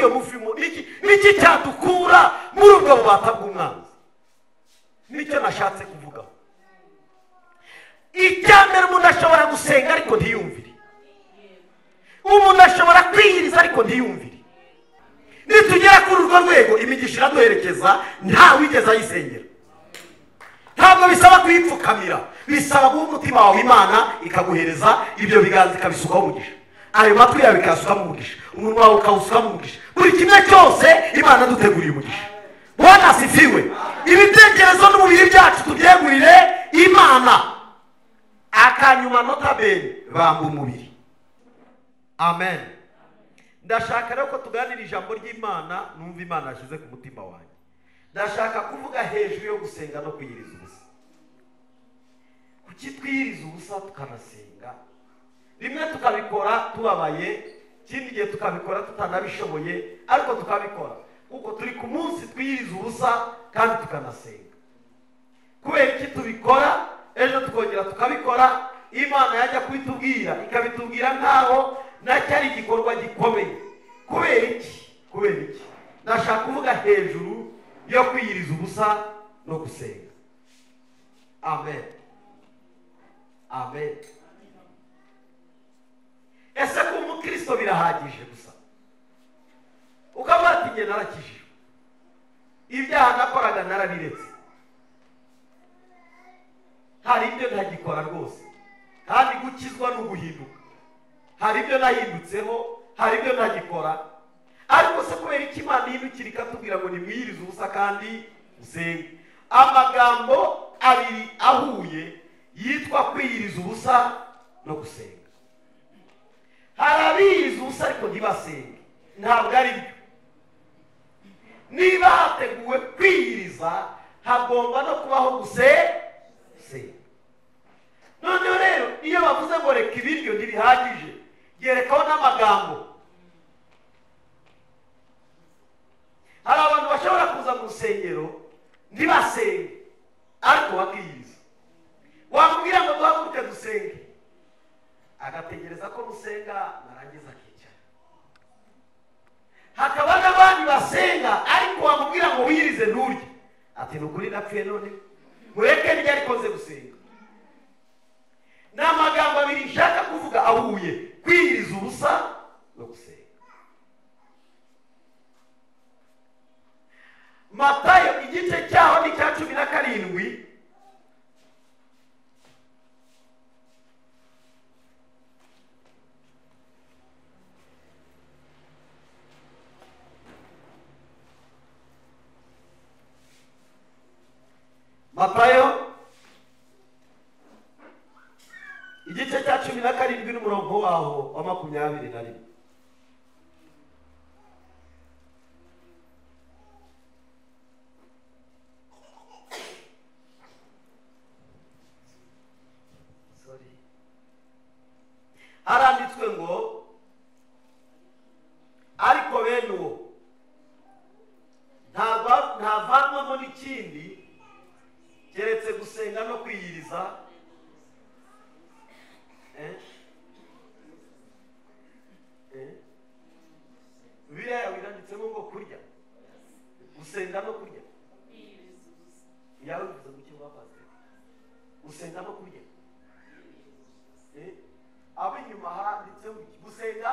iyo muvumo? Niki cyadukura muri ubwo bubata bw'umwanzi? Nicyo nashatse kuvugaho. Icya mbere, umuntu ashobora gusenga ariko ntiyumvire. Umuntu ashobora kwiyiriza ariko ntiyumvire. Nitugera kuri urwo rwego, imigisha iraduherekeza, nta wigeze ayisengera. Ntabwo bisaba kuyipfukamira, bisaba guha umutima wawe Imana, ikaguhereza ibyo biganza ikabisukaho umugisha, ayo matwi yawe ikayasukamo umugisha, umunwa wawe ukawusukamo umugisha, buri kimwe cyose Imana duteguriye umugisha. Bwana asifiwe. Ibitekerezo n'umubiri byacu tubyegurire Imana. Akanyuma, nota bene, bamba umubiri. Amen. Ndashaka rero ko tuganira ijambo ry'Imana, numva Imana yashyize ku mutima wanjye. Ndashaka kuvuga hejuru yo gusenga no kwiyiriza ubusa. Kuki twiyiriza ubusa tukanasenga? Rimwe tukabikora tubabaye, ikindi gihe tukabikora tutanabishoboye, ariko tukabikora kuko turi ku munsi twiyiriza ubusa kandi tukanasenga. Kubera iki tubikora, ejo tukongera tukabikora? Imana yajya kubitubwira ikabitubwira nkaho nacyo ari igikorwa gikomeye. Kubera iki? Kubera iki? Ndashaka kuvuga hejuru yo kwiyiriza ubusa no gusenga. Amen. Amen. Ese kuba umukristo birahagije gusa? Ukaba ati njye narakijijwe, ibyaha nakoraga narabiretse, hari ibyo ntagikora rwose. Kandi gukizwa ni uguhinduka. Hari ibyo nahindutseho, hari ibyo ntagikora. Ariko se kubera iki Imana ihindukira ikatubwira ngo nimwiyirize ubusa kandi musenge? Amagambo abiri ahuye yitwa kwiyiriza ubusa no gusenga. Hari abiyiriza ubusa ariko ntibasenge. Ntabwo ari byo. Niba hateguwe kwiyiriza, hagomba no kubaho gusenga. Noneho rero iyo bavuze ngo reka ibiryo ntibihagije, yerekaho n'amagambo. Hari abantu bashobora kuza mu rusengero ntibasenge ariko bakiyiriza. Wamubwira ngo duhaguruke dusenge, agategereza ko musenga narangiza akicara. Hakaba n'abandi basenga ariko wamubwira ngo wiyirize nturye, ati ni ukuri napfuye none mureke ndye ariko nze gusenga. Ni amagambo abiri nshaka kuvuga ahuye, kwiyiriza ubusa no gusenga. Matayo igice cyaho ni icya 17. Matayo igice cya 17 n'umurongo waho wa 21. Sorry. Haranditswe ngo ariko bene uwo ntavanwamo n'ikindi keretse gusenga no kwiyiriza. Bibiliya yawe iranditsemo ngo kurya, gusenga no kurya. Yawe bivuze mu cyo pasiteri, gusenga no kurya. Abo inyuma handitseho gusenga,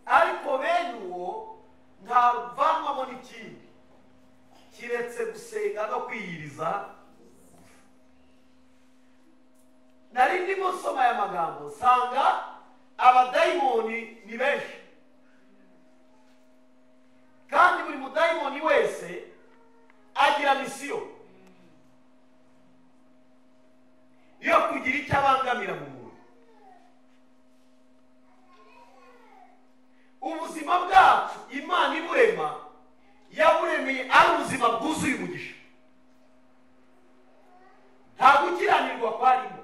ariko bene uwo ntavanwamo n'ikindi kiretse gusenga no kwiyiriza. Nari ndimo nsoma aya magambo nsanga abadayimoni ni benshi, kandi buri mudayimoni wese agira misiyo yo kugira icyo abangamira mu muntu. Ubuzima bwacu Imana iburema yaburemeye ari ubuzima bwuzuye umugisha, nta gukiranirwa kwarimo.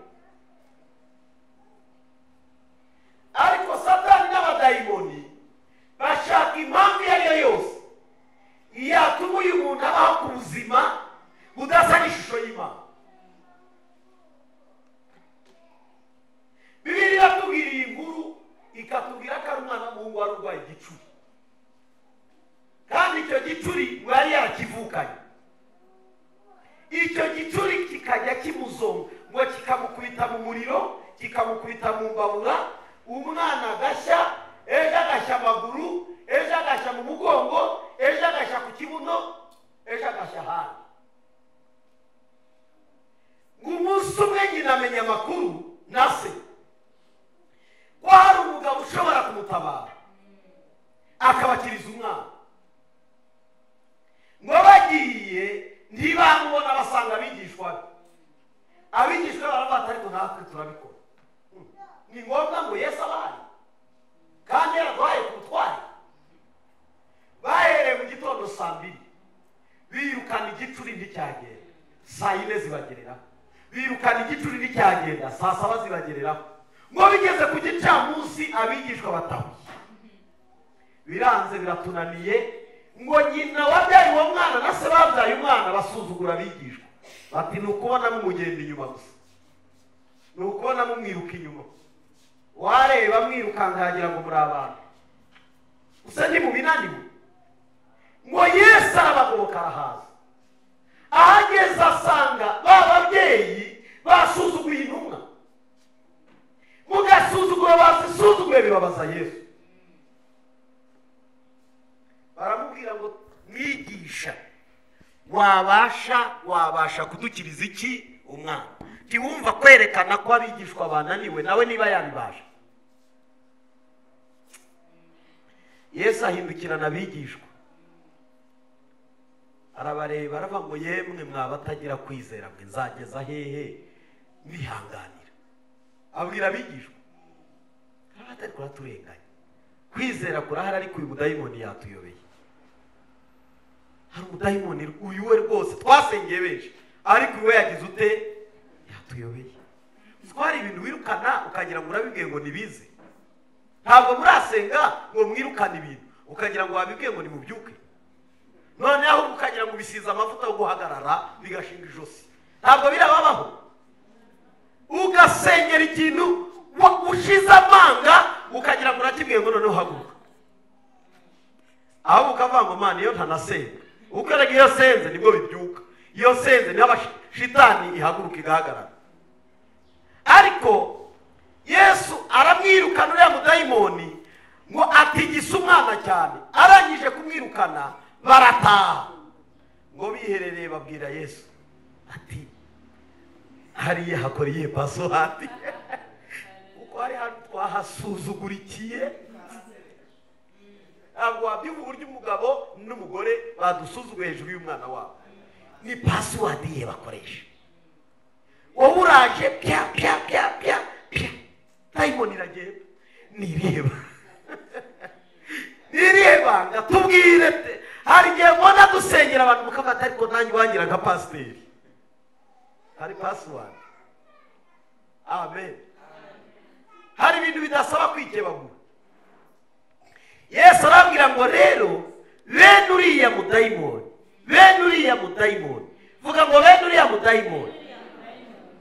Ariko Satani n'abadayimoni bashaka impamvu iyo ari yo yose yatuma uyu muntu abaho ku buzima budasa n'ishusho y'Imana. Bamukubita mu mbabura, umwana agashya, ejo agashya amaguru, ejo agashya mu mugongo, ejo agashya ku kibuno, ejo agashya ahandi. Ngo umunsi umwe nyina amenya amakuru na se ko hari umugabo ushobora kumutabara akabakiriza umwana. Ngo bagiye ntibamubona, basanga abigishwa be. Abigishwa baravuga ariko natwe turabikora, ni ngombwa ngo Yesu abaye kandi yaraduhaye ku butware. Bahereye mu gitondo saa 2 birukana igicuri nticyagenda, saa 4 zibagereraho, birukana igicuri nticyagenda, saa 7 zibagereraho. Ngo bigeze ku gicamunsi abigishwa batahuye, biranze biratunaniye. Ngo nyina wabyaye uwo mwana na se babyaye umwana basuzugura abigishwa, bati ni ukubona mumugenda inyuma gusa, ni ukubona mumwiruka inyuma, wareba mwirukanka yagira ngo muri abantu gusa ntimubinaniwe. Ngo Yesu arabagoboka arahaza, ahageze asanga ba babyeyi basuzuguye intumwa. Mu gasuzuguro bazisuzuguye bibabaza Yesu. Baramubwira ngo mwigisha, wabasha kudukiriza iki umwana? Ntiwumva kwerekana ko abigishwa bananiwe, nawe niba yabibasha. Yesu ahindukirana abigishwa arabareba, aravuga ngo yemwe mwabatagira kwizera mwe, nzageza hehe mwihanganira? Abwira abigishwa, atari kuraturenganya, kwizera kurahari ariko uyu mudayimoni yatuyobeye. Hari umudayimoni uyu we rwose twasengeye benshi, ariko uyu we yagize ute? Yatuyobeye. Twari ibintu wirukana ukagira ngo urabibwiye ngo nibize. Ntabwo murasenga ngo mwirukane ibintu ukagira ngo wabibwiye ngo nimubyuke, noneho ukagira ngo bisize amavuta yo guhagarara bigashinga ijosi. Ntabwo birababaho. Ugasengera ikintu ushize amanga ukagira ngo urakibwiye ngo noneho haguruka, aho ukavuga ngo Mana iyo ntanasenga, uko iyo senze nibwo bibyuka, iyo senze niho shitani ihaguruka igahagarara. Ariko Yesu aramwirukana uriya mudayimoni ngo atigise umwana cyane. Arangije kumwirukana barataha, ngo biherereye babwira Yesu ati hariya hakora iyihe password? Kuko hari hantu twahasuzugurikiye. Ntabwo wabyumva uburyo umugabo n'umugore badusuzuguye hejuru y'umwana wabo. Ni password ye bakoresha. Wowe uraje pya pya pya pya pya, dayimoni iragenda. Nireba nireba, tubwire. Hari igihe mbona dusengera abantu mukafata, ariko nanjye wangira nka pasiteri. Hari password. Amen. Hari ibintu bidasaba kwikebagura. Yesu arabwira ngo rero bene uriya mudayimoni, bene uriya mudayimoni, vuga ngo bene uriya mudayimoni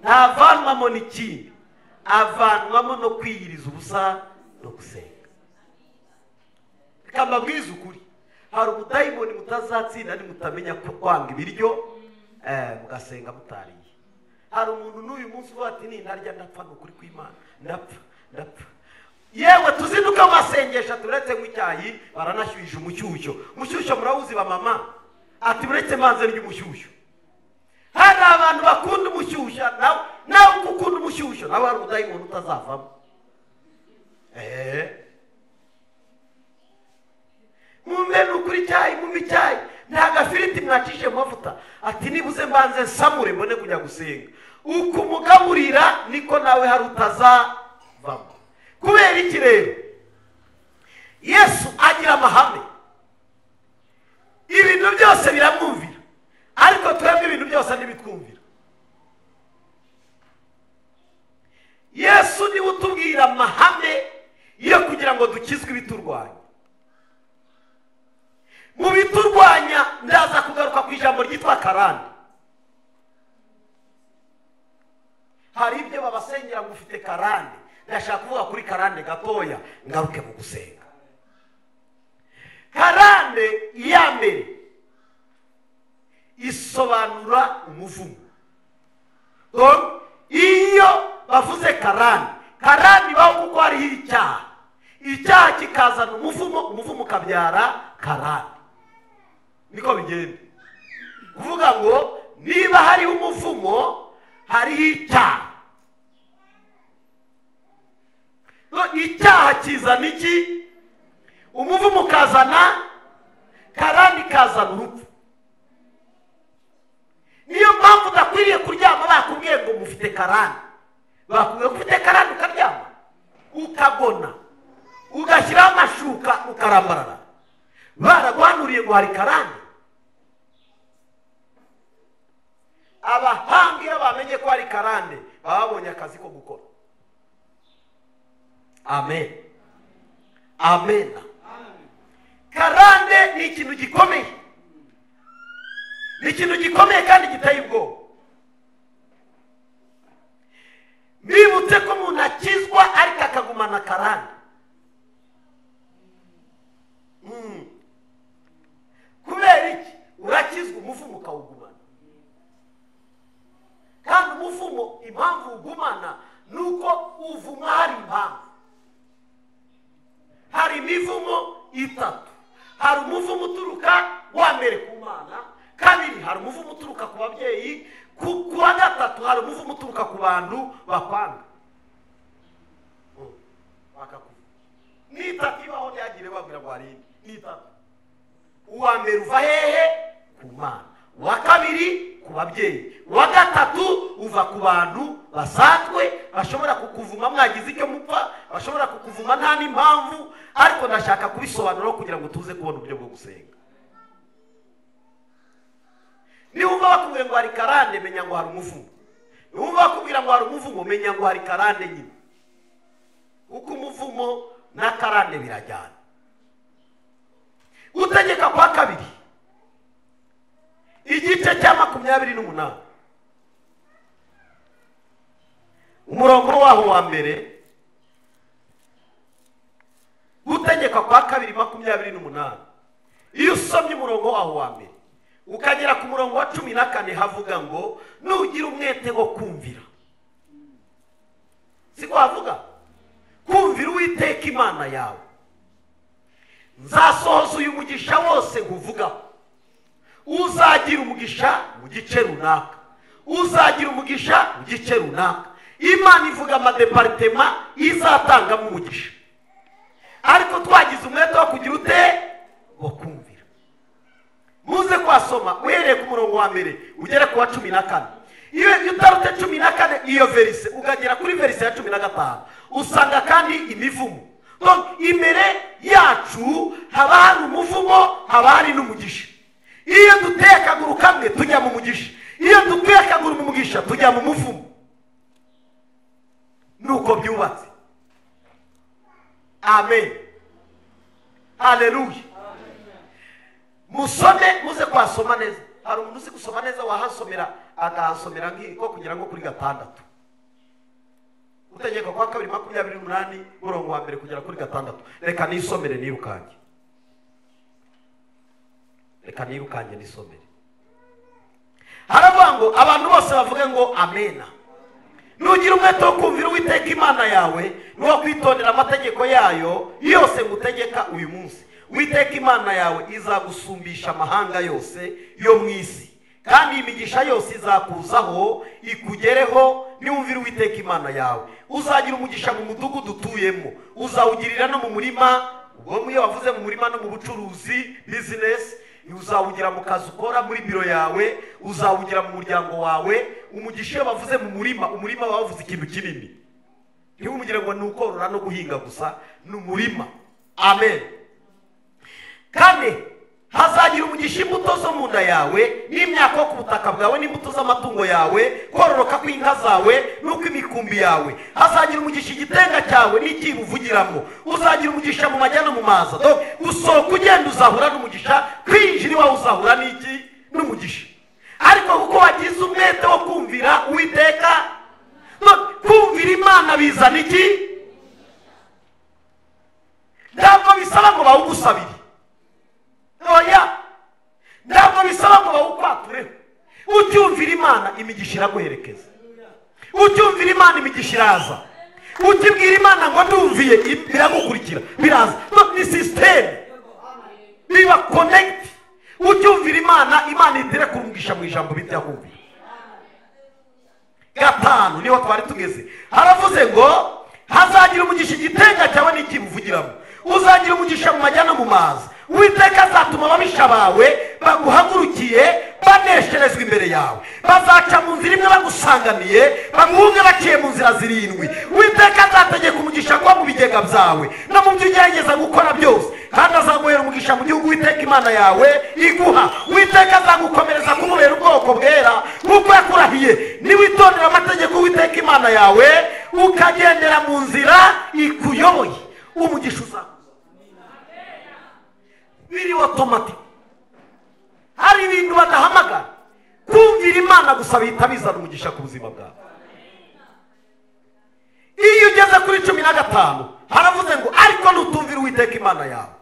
ntavanwamo n'ikindi, avanwamo no kwiyiriza ubusa no gusenga. Reka mbabwize ukuri, hari umudayimoni mutazatsinda nimutamenya kwanga ibiryo, mugasenga mutariye. Hari umuntu n'uyu munsi uvuga ati nintarya ndapfa, ni ukuri kw'Imana ndapfa ndapfa. Yewe tuzinduka masengesha turetse nk'icyayi, baranashyuhije umushyushyo. Umushyushyo murawuzi ba mama? Ati buretse manze ry'umushyushyo. Hari abantu bakunda umushyushyo, nawe uko ukunda umushyushyo nawe hari umudayimoni utazavamo. Mumbe ni ukuri icyayi, mumbe icyayi, nta gafiriti mwacishe mu mavuta. Ati nibuze mbanze nsamure mbone kujya gusenga. Uko umugaburira niko nawe hari utazavamo. Kubera iki rero? Yesu agira amahame, ibintu byose biramwumvira, ariko twebwe ibintu byose ntibitwumvira. Yesu niwe utubwira amahame yo kugira ngo dukizwe ibiturwanya. Mu biturwanya ndaza kugaruka ku ijambo ryitwa karande. Hari ibyo babasengera ngo ufite karande. Ndashaka kuvuga kuri karande gatoya ngaruke mu gusenga. Karande ya mbere isobanura umuvumo. Iyo bavuze karande, Karande ibaho kuko hariho icyaha. Icyaha kikazana umuvumo, umuvumo ukabyara karande. Niko bigenda. Kuvuga ngo niba hariho umuvumo hariho icyaha. Icyaha kizana iki? Umuvumo ukazana karande, ikazana urupfu. Niyo mpamvu udakwiriye kuryama bakubwiye ngo mufite karande. Bakubwiye ko ufite karande ukaryama, ukagona, ugashyiraho amashuka, ukarambarara. Baraguhanuriye ngo hari karande. Abahanga iyo bamenye ko hari karande baba babonye akazi ko gukora. Amen. Amen. Karande ni ikintu gikomeye. Ni ikintu gikomeye kandi giteye ubwoba. Bibutse ko umuntu akizwa ariko akagumana karande. Kubera iki? Urakizwa umuvumo ukawugumana. Kandi umuvumo impamvu ugumana nuko uvuma hari impamvu. Hari imivumo itatu. Hari umuvumo uturuka wa mbere ku Mana, kabiri hari umuvumo uturuka ku babyeyi, ku wa gatatu hari umuvumo uturuka ku bantu bakwanga. Bakakuvuga. Ni itatu ibaho, ntihagire babwira ngo hari indi. Ni itatu. Uwa mbere uva hehe? Ku Mana. Uwa kabiri ku babyeyi. Uwa gatatu uva ku bantu basanzwe bashobora kukuvuma mwagize icyo mupfa, bashobora kukuvuma nta n'impamvu, ariko ndashaka kubisobanura kugira ngo tuze kubona uburyo bwo gusenga. Niwumva bakubwira ngo hari karande, menya ngo hari umuvumo. Niwumva bakubwira ngo hari umuvumo, menya ngo hari karande nyine. Kuko umuvumo na karande birajyana. Gutegeka kwa kabiri igice cya 28, umurongo waho wa mbere. Gutegeka kwa kabiri 28, iyo usomye umurongo waho wa mbere ukagera ku murongo wa 14 havuga ngo nugira umwete wo kumvira. Siko havuga? Kumvira Uwiteka Imana yawe, nzasohoza uyu mugisha wose nkuvugaho. Uzagira umugisha mu gice runaka, uzagira umugisha mu gice runaka. Imana ivuga amadepartema izatangamo umugisha, ariko twagize umwete wo kugira ute? Wo kumvira. Muze kwasoma uhereye ku murongo wa mbere ugere ku wa 14. Iyo utarute 14 iyo verise ukagera kuri verise ya 15 usanga kandi imivumo. Donc imbere yacu haba hari umuvumo, haba hari n'umugisha. Iyo duteye akaguru kamwe tujya mu mugisha, iyo duteye akaguru mu mugisha tujya mu muvumo. Nuko byubatse. Amen. Haleluya. Musome, muze kwasoma neza. Hari umuntu uzi gusoma neza wahasomera akahasomera nk'iko kugira ngo kuri 6. Gutegeka kwa kabiri 28 umurongo wa mbere kugera kuri 6. Reka nisomere nirukange. Reka nirukange nisomere. Haravuga ngo abantu bose bavuge ngo amena. Nugira umwete wo kumvira Uwiteka Imana yawe, nuwo kwitondera amategeko yayo yose ngutegeka uyu munsi, Uwiteka Imana yawe izagusumbisha amahanga yose yo mu isi, kandi imigisha yose izakuzaho ikugereho niwumvira Uwiteka Imana yawe. Uzagira umugisha mu mudugudu utuyemo, uzawugirira no mu murima. Ubwo iyo wavuze mu murima no mu bucuruzi business, uzawugira mu kazi ukora muri biro yawe, uzawugira mu muryango wawe. Umugisha iyo bavuze mu murima, umurima bavuze ikintu kinini. Ntiwumugire ngo ni ukorora no guhinga gusa, ni umurima. Amen. Kane, hazagira umugisha imbuto zo mu nda yawe, n'imyaka yo ku butaka bwawe, n'imbuto z'amatungo yawe, kororoka kw'inka zawe n'uko imikumbi yawe. Hazagira umugisha igitenga cyawe n'icyibuvugiramo. Uzagira umugisha mu majya no mu maza. Donc usohoka ugenda uzahura n'umugisha, kwinjira iwawe uzahura n'iki? N'umugisha. Ariko kuko wagize umwete wo kumvira Uwiteka, kumvira Imana bizana iki? Ntabwo bisaba ngo bawugusabire. Oya, ntabwo bisaba ngo bawukwatureho. Ucyumvira Imana imigisha iraguherekeza. Ucyumvira Imana imigisha iraza. Ukibwira Imana ngo ndumviye, biragukurikira, biraza. Ni system biba connect. Ucyumvira Imana, Imana itere kurungisha mu ijambo bitakumvira. 5 niho twari tugeze. Haravuze ngo hazagira umugisha igitenga cyawe n'ikibuvugiramo, uzagira umugisha mu majyana mu mazi. Uwiteka azatuma ababisha bawe baguhagurukiye banesherezwa imbere yawe, bazaca mu nzira imwe bagusanganiye, baguhunge baciye mu nzira 7. Uwiteka azategeka umugisha kuba mu bigega byawe no mu byo ugerageza gukora byose, kandi azaguhera umugisha mu gihugu Uwiteka Imana yawe iguha. Uwiteka azagukomereza kumubera ubwoko bwera nk'uko yakurahiye, niwitondera amategeko Uwiteka Imana yawe ukagendera mu nzira ikuyoboye, umugisha uzakuza. Biri automatic. Hari ibintu badahamagara. Kumvira Imana gusa bihita bizana umugisha ku buzima bwawe. Iyo ugeze kuri 15 haravuze ngo ariko nutumvira Uwiteka Imana yawe,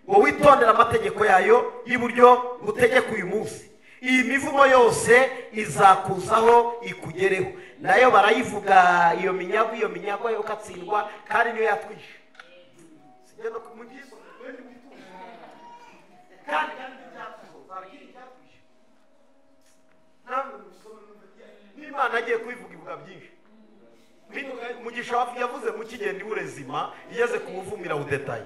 ngo witondera amategeko yayo y'iburyo ngutegeka uyu munsi, iyi mivumo yose izakuzaho ikugereho. Nayo barayivuga iyo minyago, iyo minyago yo katsindwa, kandi niyo yatwishe. N'Imana agiye kubivuga ivuga byinshi. Umugisha yavuze mu kigenda iburezima igeze kumuvumira udetaye.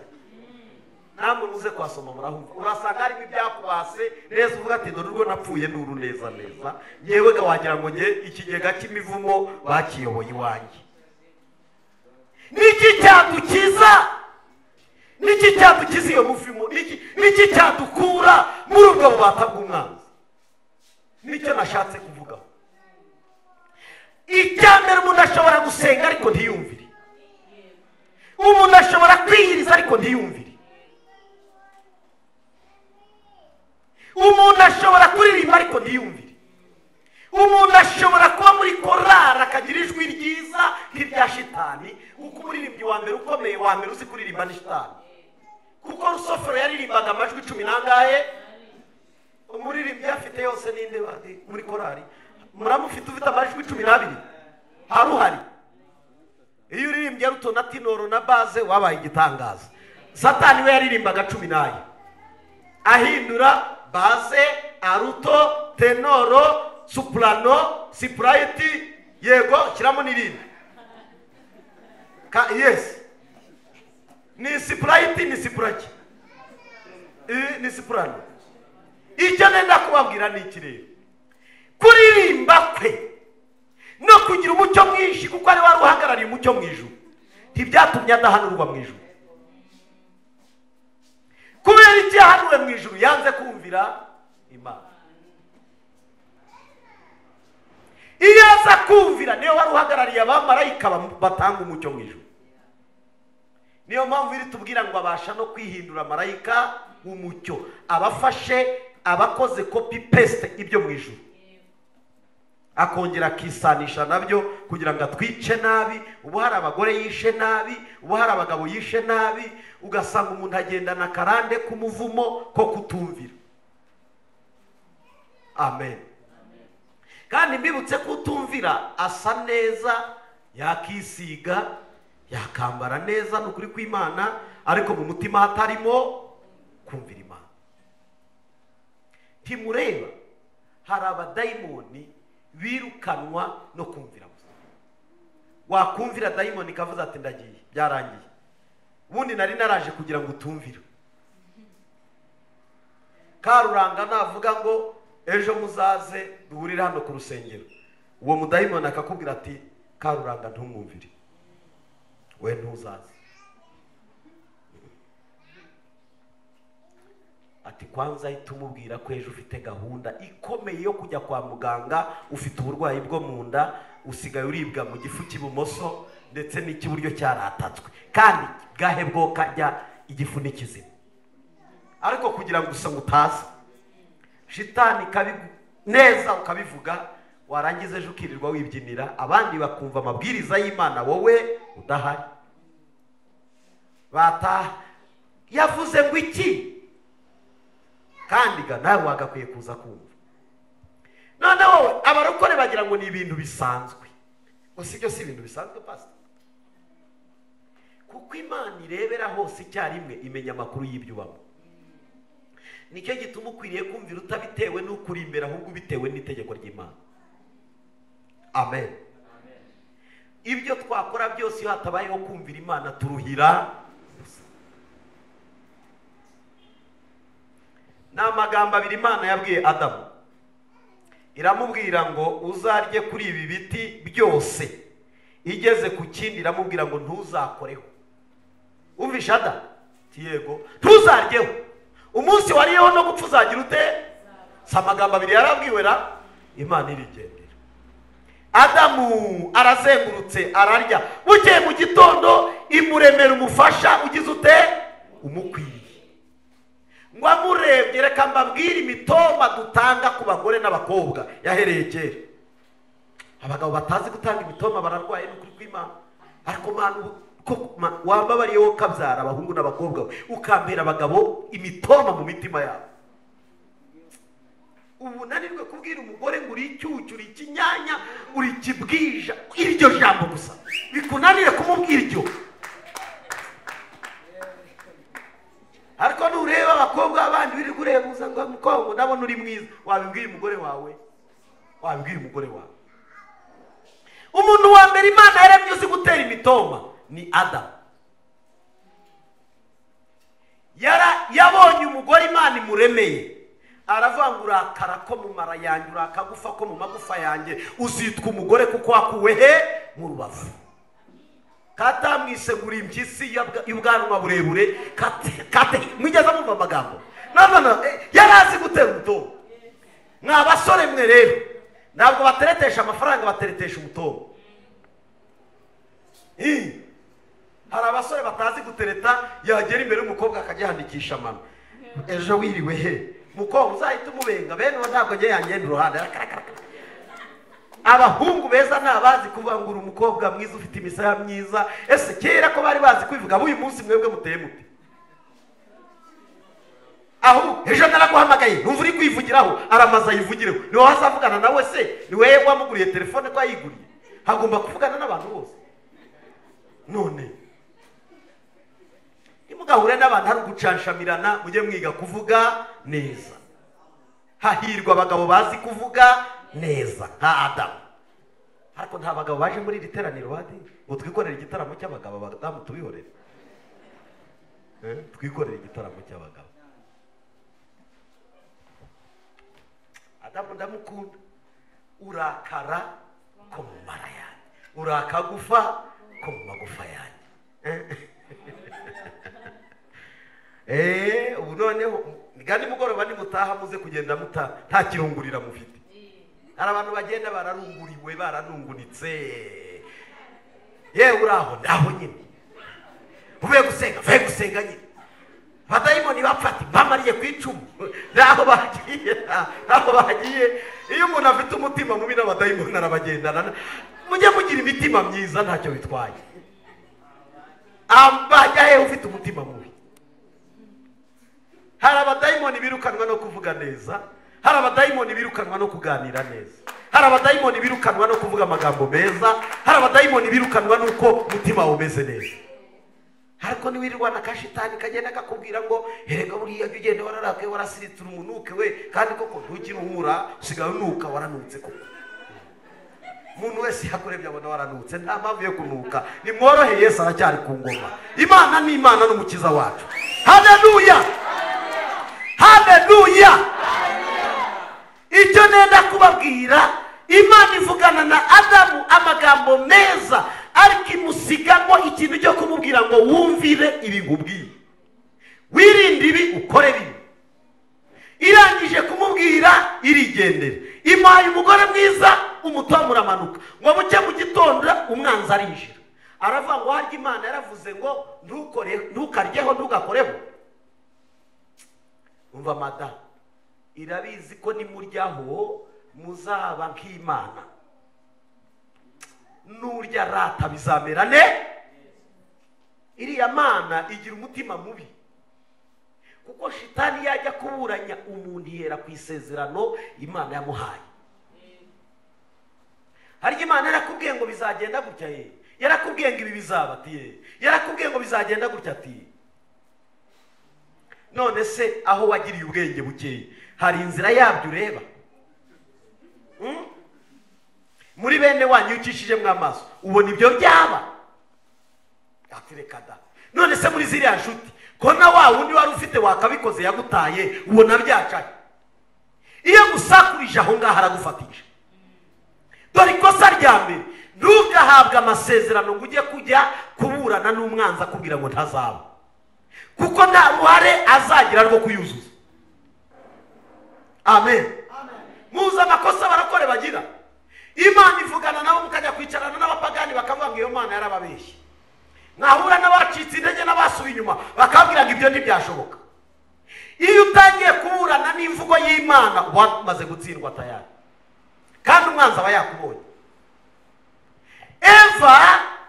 Namwe muze kwasoma murahumva. Urasanga harimo ibyakubase neza uvuga ati dore urwo napfuye nuru neza neza. Yewe ga wagira ngo nge ikigega cy'imivumo bakiyoboye iwanjye. Niki cyadukiza? Niki cyadukiza iyo muvumo? Niki cyadukura muri ubwo bubata bw'umwanzi? Nicyo nashatse kuvugaho. Icya mbere, umuntu ashobora gusenga ariko ntiyumvire. Umuntu ashobora kwiyiriza ariko ntiyumvire. Umuntu ashobora kuririmba ariko ntiyumvire. Umuntu ashobora kuba muri korari akagira ijwi ryiza nk'irya shitani, kuko umuririmbyi wa mbere ukomeye wa mbere uzi kuririmba ni shitani. Kuko Rusofero yaririmbaga amajwi 10 n'angahe? Umuririmbyi afite yose ninde muri korari? Muramufite ufite amajwi 12? Haruhari. Iyo uririmbye ruto na tinoro na baze wabaye igitangaza. Satani we yaririmbaga 10 ahindura baze, aruto, tenoro, soprano, siprayiti, yego kiramo n'irindi. Ka yes. Ni siprayiti ni sipraki. Ni soprano. Icyo nenda kubabwira ni iki rero? Kuririmba kwe no kugira umucyo mwinshi, kuko ari wari uhagarariye umucyo mu ijuru, ntibyatumye adahanurwa mu ijuru. Kubera iki yahanuwe mu ijuru? Yanze kumvira Imana. Iyo aza kumvira, niyo wari uhagarariye abamarayika batanga umucyo mu ijuru. Niyo mpamvu iri tubwira ngo abasha no kwihindura marayika w'umucyo, abafashe abakoze copy paste ibyo mu ijuru, akongera akisanisha nabyo kugira ngo atwice nabi. Ubu hari abagore yishe nabi, ubu hari abagabo yishe nabi, ugasanga umuntu agendana karande k'umuvumo ko kutumvira. Amen. Kandi mbibutse kutumvira asa neza, yakisiga, yakambara neza n'ukuri kw'Imana, ariko mu mutima hatarimo kumvira Imana. Timureba hari abadayimoni birukanwa no kumvira gusa. Wakumvira dayimoni ikavuza ati ndagiye, byarangiye. Ubundi nari naraje kugira ngo utumvire. Karuranga navuga ngo ejo muzaze duhurire hano ku rusengero, uwo mudayimoni akakubwira ati Karuranga ntumwumvire, we ntuzaze. Ati kwanza ahita umubwira ko ejo ufite gahunda ikomeye yo kujya kwa muganga, ufite uburwayi bwo mu nda, usigaye uribwa mu gifu cy'ibumoso ndetse n'ikiburyo cyaratatswe, kandi bwahe bwo kajya igifu n'ikizima. Ariko kugira ngo gusa utaza, shitani neza ukabivuga, warangiza ejo ukirirwa wibyinira, abandi bakumva amabwiriza y'Imana wowe udahari. Bata yavuze ngo iki? Kandi ga nawe wagakwiye kuza kumva. None wowe abarokore bagira ngo ni ibintu bisanzwe. Ngo sibyo, si ibintu bisanzwe pastor. Kuko Imana irebera hose icyarimwe, imenya amakuru y'ibyo ubamo. Nicyo gituma ukwiriye kumvira utabitewe n'ukuri imbere, ahubwo ubitewe n'itegeko ry'Imana. Amen. Ibyo twakora byose iyo hatabayeho kumvira Imana turuhira. Ni amagambo abiri Imana yabwiye Adamu. Iramubwira ngo uzarye kuri ibi biti byose. Igeze ku kindi iramubwira ngo ntuzakoreho. Umvishe Adamu? Yego, ntuzaryeho. Umunsi wariyeho no gupfa uzagira ute? Si amagambo abiri yarabwiwe ra? Imana irigendera. Adamu arazengurutse ararya. Bukeye mu gitondo imuremera umufasha ugize ute? Umukwiriye. Ngo amurebye, reka mbabwire imitoma dutanga ku bagore n'abakobwa yahereye kera. Abagabo batazi gutanga imitoma bararwaye n'ukuri kw'Imana. Ariko Mana, wambabariye wowe ukabyara abahungu n'abakobwa, ukampera abagabo imitoma mu mitima yabo. Ubu nanirwe kubwira umugore ngo uri icyucyu, uri ikinyanya, uri ikibwija, iryo jambo gusa bikunanire kumubwira iryo. Ariko nureba abakobwa abandi biri kurebuza ngo mukobwa ndabona uri mwiza, wabibwira umugore wawe? Wabibwira umugore wawe? Umuntu wa mbere Imana yaremye uzi gutera imitoma ni Adamu. Yabonye umugore Imana imuremeye, aravuga ngo urakara ko mu mara yanjye, urakagufa ko mu magufa yanjye, uzitwa umugore kuko wakuwe he? Mu rubavu. Katamwisegura impyisi y'ubwanwa burebure, kate mwigeze mumva amagambo? No, yarazi gutera umutomo. Mwa basore mwe rero, ntabwo bateretesha amafaranga, bateretesha umutomo. Hari abasore batazi gutereta, yagera imbere y'umukobwa akajya yandikisha mama. Ejo wiriwe he? Mukobwa uzahita umubenga, bene uwo ntabwo ngiye yangenda uruhande. Abahungu beza nabazi kuvuga ngo uri umukobwa mwiza ufite imisaya myiza. Ese kera ko bari bazi kwivuga, uyu munsi mwebwe muteye mute? Aho ejo naraguhamagaye numva uri kwivugiraho, aramaza yivugireho. Ni wowe azavugana nawe se? Ni wewe wamuguriye telefone ko ayiguriye? Hagomba kuvugana n'abantu bose. None nimugahure n'abantu hari ugucanshamirana, mujye mwiga kuvuga neza. Hahirwa abagabo bazi kuvuga neza nka Adamu. Ariko nta bagabo baje muri iri teraniro badi ngo twikorere igitaramo cy'abagabo, abadamu tubihorere. Twikorere igitaramo cy'abagabo. Adamu ndamukunda. Urakara ko mu mara yanjye, urakagufa ko mu magufa yanjye. Ubu noneho kandi mugoroba nimutaha muze kugenda muta nta kirungurira mufite. Hari abantu bagenda bararunguriwe, baranungunitse. Yewe uraho ndaho nyine, uvuye gusenga, uvuye gusenga nyine. Abadayimoni bapfati bamariye ku icumu, naho bagiye, naho bagiye. Iyo umuntu afite umutima mubi n'abadayimoni arabagendana. Mujye mugira imitima myiza ntacyo bitwaye. Ambajya he ufite umutima mubi? Hari abadayimoni birukanwa no kuvuga neza, hari abadayimoni birukanwa no kuganira neza, hari abadayimoni birukanwa no kuvuga amagambo meza, hari abadayimoni birukanwa nuko umutima umeze neza. Ariko niwirirwa na kashitani kagenda kakubwira ngo erega buriya jya ugenda wararakaye warasiritse umunuke we, kandi koko ntukiruhura usigaye unuka, waranutse koko. Umuntu wese yakurebye abona waranutse, nta mpamvu yo kunuka. Nimworohe, Yesu aracyari ku ngoma. Imana ni Imana n'umukiza wacu. Haleluya, haleluya. Icyo nenda kubabwira, Imana ivugana na Adamu amagambo meza, ariko imusigamo ikintu cyo kumubwira ngo wumvire ibi nkubwiye, wirinde ibi, ukore bibi. Irangije kumubwira irigendera, imuhaye umugore mwiza, umutomo uramanuka. Ngo buke mu gitondo umwanzi arinjira, aravuga ngo harya Imana yaravuze ngo ntukore, ntukaryeho, ntugakoreho. Umva mada, irabizi ko nimuryaho muzaba nk'Imana. Nurya rata bizamera ne. Iriya mana igira umutima mubi, kuko shitani yajya kuburanya umuntu ihera ku isezerano Imana yamuhaye. Harya Imana yarakubwiye ngo bizagenda gutya, ye Yarakubwiye ngo ibi bizaba ati, yarakubwiye ngo bizagenda gutya ati. None se aho wagiriye ubwenge bukeye hari inzira yabyo ureba? Muri bene wanyu ucishije mwamaso ubona ibyo byaba? Ati reka da. None se muri ziriya nshuti ko na wa wundi wari ufite wakabikoze yagutaye, ubona byacaye? Iyo gusakurije aho ngaho aragufatisha. Dore ikosa rya mbere, ntugahabwe amasezerano ngo ujye kujya kuburana n'umwanzi akubwira ngo ntazaba, kuko nta ruhare azagira rwo kuyuzuza. Amen. Muzi amakosa barakore bagira. Imana ivugana nabo mukajya kwicarana n'abapagani bakavuga ngo iyo Mana yarababeshye. Mwahura n'abacitse intege n'abasubiye inyuma bakabwira ngo ibyo ntibyashoboka. Iyo utangiye kuburana n'imvugo y'Imana wamaze gutsindwa tayari, kandi umwanzi aba yakubonye. Eva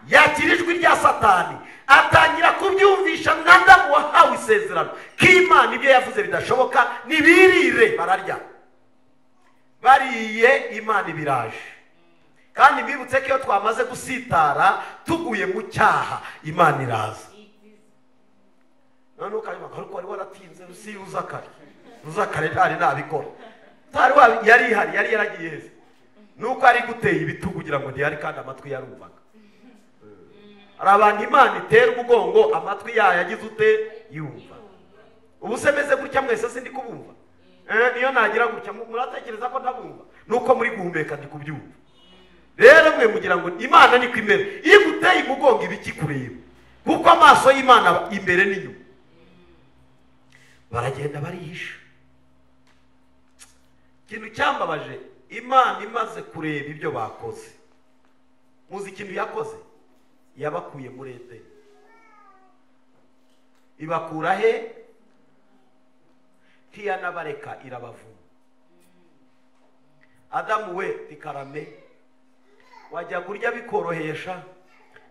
yakira ijwi rya Satani atangira kubyumvisha na Adamu wahawe isezerano ko Imana ibyo yavuze bidashoboka, nibirire bararya. Bariye Imana ibiraje. Kandi mbibutse ko iyo twamaze gusitara tuguye mu cyaha Imana iraza. None ukanywa ariko wari waratinze usi uzakare. Uzakare ntari nabikora. Ntari yari ihari, yari yaragiye heza. Nuko ari guteye ibitugu kugira ngo ntiyari, kandi amatwi yarumvaga. Hari abantu Imana itera umugongo amatwi yayo yagize ute yumva. Ubu se meze gutya mwese sindi kubumva. Niyo nagira gutya muratekereza ko ntabumva. Nuko muri guhumeka ndi kubyumva. Rero mwe mugira ngo Imana niko imera. Iyo iguteye umugongo ibiki kureba, kuko amaso y'Imana imbere n'inyuma. Baragenda barihisha. Ikintu cyambabaje, Imana imaze kureba ibyo bakoze, muzi ikintu yakoze? Yabakuye muri Edeni. Ibakura he? Ntiyanabareka, irabavuma. Adamu we tikarame, wajya kurya bikorohesha,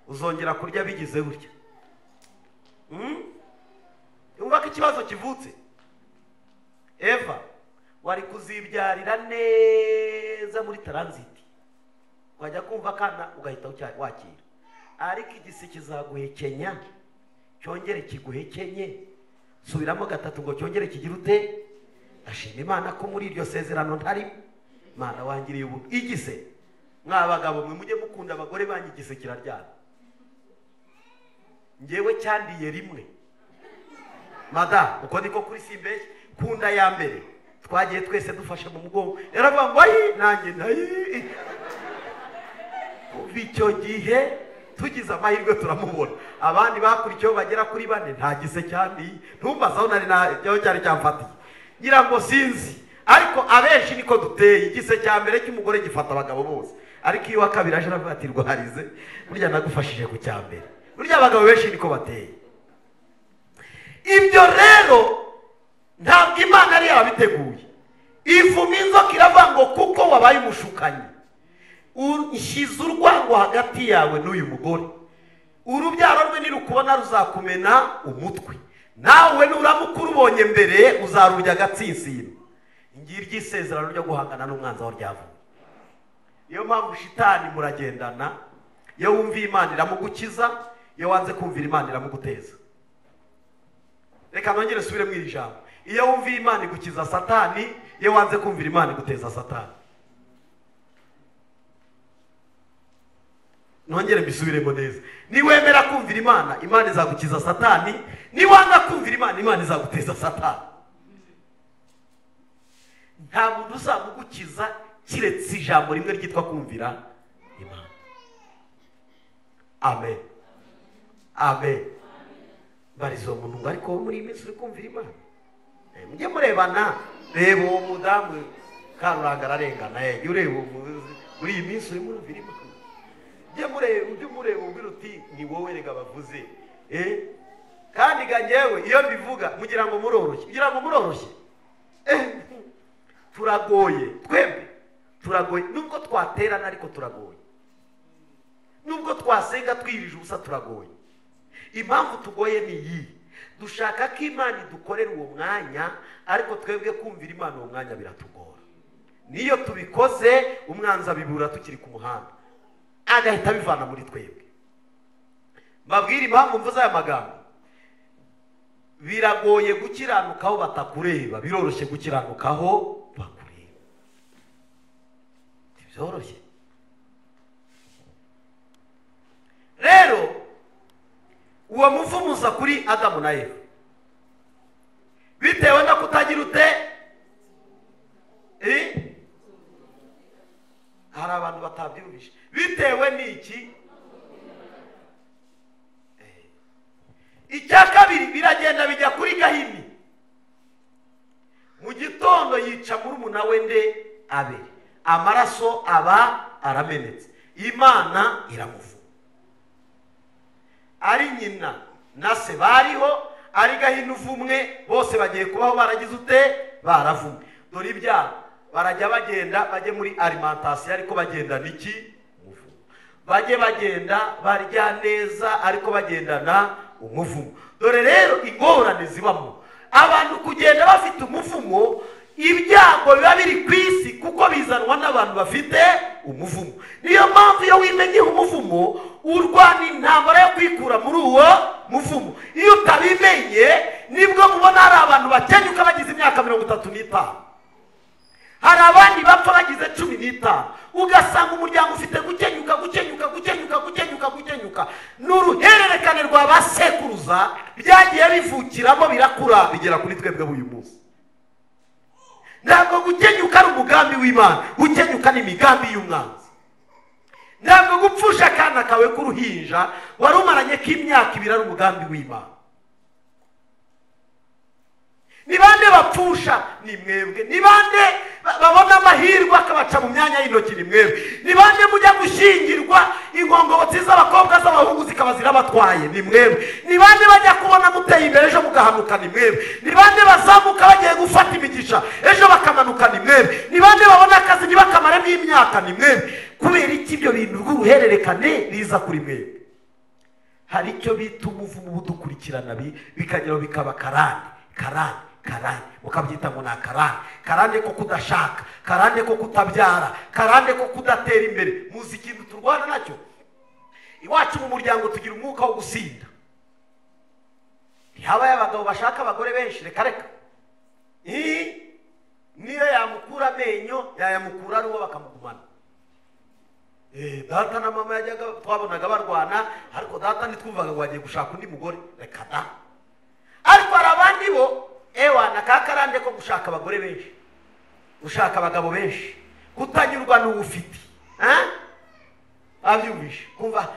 uzongera kurya bigize gutya. Yumva ko ikibazo kivutse. Eva wari kuzibyarira neza muri transit, wajya kumva kana ugahita wakira, ariko igisi kizaguhekenya cyongere kiguhekenye, subiramo gatatu ngo cyongere kigire ute? Ashima Imana ko muri iryo sezerano ntari Mana wangiriye ubu. Igise mwa bagabo mwe mujye mukunda abagore banyu, igise kiraryana. Ngewe cyandiye rimwe mada, uko niko kuri simbeshye. Kunda ya mbere twagiye twese dufashe mu mugongo, yaravuga ngo ayi nanjye nayi. Kuva icyo gihe tugize amahirwe turamubona, abandi bakurikiyeho bagera kuri bane nta gise cyandiye. Ntumbaze aho nari naho cyari cyamfatiye, ngira ngo sinzi, ariko abenshi niko duteye. Igise cya mbere cy'umugore gifata abagabo bose, ariko iyo wa kabiri aje aravuga ati rwarize, burya nagufashije ku cya mbere. Burya abagabo benshi niko bateye. Ibyo rero ntabwo Imana yari yarabiteguye. Ivuma inzoka iravuga ngo kuko wabaye umushukanyi, ushyize urwango hagati yawe n'uyu mugore, urubyaro rwe nirukubona ruzakumena umutwe, nawe nuramuka urubonye mbere uzarurya agatsinsino. Ngiryo isezerano ryo guhangana n'umwanzi aho ryavuye. Niyo mpamvu shitani muragendana, iyo wumviye Imana iramugukiza, iyo wanze kumvira Imana iramuguteza. Reka nongere subire mu iri jambo. Iyo wumviye Imana igukiza Satani, iyo wanze kumvira Imana iguteza Satani. Nongere mbisubiremo neza. Niwemera kumvira Imana, Imana izagukiza Satani. Niwanga kumvira Imana, Imana izaguteza Satani. Nta muntu uzamugukiza kiretse ijambo rimwe ryitwa kumvira Imana. Amen. Amen. Barizo umuntu ngo ariko muri iyi minsi uri kumvira Imana. Mujye murebana, reba uwo mudamu Karuranga ararengana, jya ureba muri iyi minsi urimo urumvira Imana. Ujye mureba ubwira uti ni wowe rega bavuze. Kandi ga njyewe iyo mbivuga mugira ngo muroroshye, mugira ngo muroroshye. Turagoye twembi, turagoye nubwo twaterana ariko turagoye, nubwo twasenga twirije ubusa turagoye. Impamvu tugoye ni iyi: dushaka ko Imana idukorera uwo mwanya, ariko twebwe kumvira Imana uwo mwanya biratugora. Niyo tubikoze umwanzi abibura tukiri ku muhanda, agahita abivana muri twebwe. Mbabwire impamvu mvuze aya magambo. Biragoye gukiranukaho batakureba, biroroshye gukiranukaho bakureba. Ntibyoroshye. Rero uwo muvumuza kuri Adamu na Eva bitewe no kutagira ute, hari abantu batabyumvishe, bitewe n'iki? Icya kabiri biragenda bijya kuri Gahini. Mu gitondo yica murumuna we nde? Abeli. Amaraso aba aramenetse, Imana iramuvuma. Ari nyina na se bariho, ari Gahini uvumwe, bose bagiye kubaho baragize ute? Baravumwe. Dore ibyago, barajya bagenda bajye muri alimentation ariko bagendana iki? Umuvumo. Bajye bagenda barya neza ariko bagendana umuvumo. Dore rero ingorane zibamo abantu kugenda bafite umuvumo. Ibyago biba biri ku isi kuko bizanwa n'abantu bafite umuvumo. Niyo mpamvu iyo wimenye umuvumo urwana intambara yo kwikura muri uwo muvumo. Iyo utabimenye nibwo mubona hari abantu bakenyuka bagize imyaka 35, hari abandi bapfa bagize 15, ugasanga umuryango ufite gukenyuka gukenyuka gukenyuka gukenyuka gukenyuka. Ni uruhererekane rwa ba sekuruza byagiye bivukiramo birakura bigera kuri twebwe uyu munsi. Ntabwo gukenyuka ari umugambi w'Imana, gukenyuka ni imigambi y'umwanzi. Ntabwo gupfusha akana kawe k'uruhinja wari umaranye k'imyaka 2 ari umugambi w'Imana. Ni bande bapfusha? Ni mwebwe. Ni bande babona amahirwe akabaca mu myanya y'intoki? Ni mwebwe. Ni bande mujya gushyingirwa inkongobotsi z'abakobwa z'abahungu zikaba zirabatwaye? Ni mwebwe. Ni bande bajya kubona muteye imbere ejo mugahanuka? Ni mwebwe. Ni bande bazamuka bagiye gufata imigisha ejo bakamanuka? Ni mwebwe. Ni bande babona akazi ntibakamaremo imyaka? Ni mwebwe. Kubera iki ibyo bintu rw'uruhererekane biza kuri mwebwe? Hari icyo bita umuvumo udukurikirana bikageraho bikaba karande karande karande, ukabyita ngo ni akarande. Karande ko kudashaka, karande ko kutabyara, karande ko kudatera imbere. Muzi ikintu turwana nacyo iwacu mu muryango? Tugira umwuka wo gusinda. Ntihabaye abagabo bashaka abagore benshi, reka reka. Niyo yamukura amenyo yayamukura ari uwo bakamugumana. Data na mama yajyaga twabonaga barwana, ariko data ntitwumvaga ngo agiye gushaka undi mugore, reka da. Ariko hari abandi bo ewa na kakarande ko gushaka abagore benshi, gushaka abagabo benshi, kutanyurwa n'uwufite. Abyumvishe kumva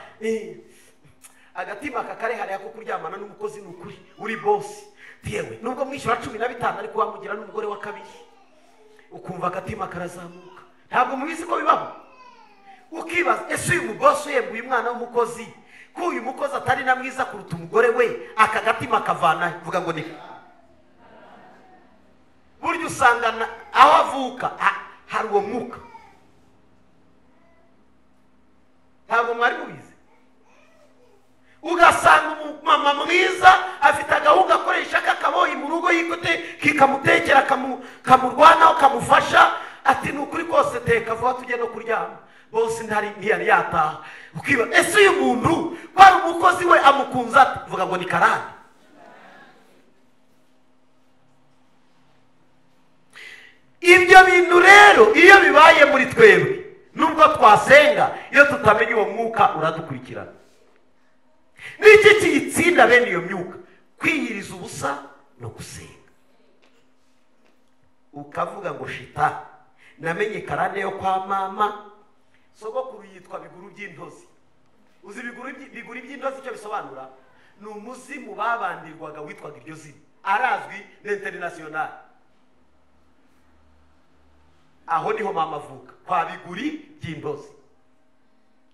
agatima kakare hariya ko kuryamana n'umukozi ni ukuri uri bosi yewe, nubwo mwishyura 15 ariko wamugira n'umugore wa kabiri, ukumva agatima karazamuka. Ntabwo mubizi ko bibaho? Ukibaza ese uyu mubosi yembuye umwana w'umukozi, ko uyu mukozi atari na mwiza kuruta umugore we, aka gatima kavana? Vuga ngo ni burya usanga aho avuka hari uwo mwuka. Ntabwo mwari mubizi? Ugasanga umumama mwiza afite agahungu akoresha kakaboyi mu rugo yikote kikamutekera kamurwanaho kamufasha, ati ni ukuri kose teka vuba tujye no kuryama, bose ntiyari yataha. Ukiba ese uyu muntu kwari umukozi we amukunze ate? Vuga ngo ni karande. Ibyo bintu rero iyo bibaye muri twebwe, nubwo twasenga, iyo tutamenya uwo mwuka uradukurikirana. Niki kiyitsinda bene iyo myuka? Kwiyiriza ubusa no gusenga. Ukavuga ngo shita namenye karande yo kwa mama. Sogokuru yitwa Biguru by'intozi. Uzi biguru by'intozi icyo bisobanura? Ni umuzimu babandirwaga witwaga iryo zina, arazwi na international. Aho niho mama avuka, kwa Biguri by'intozi.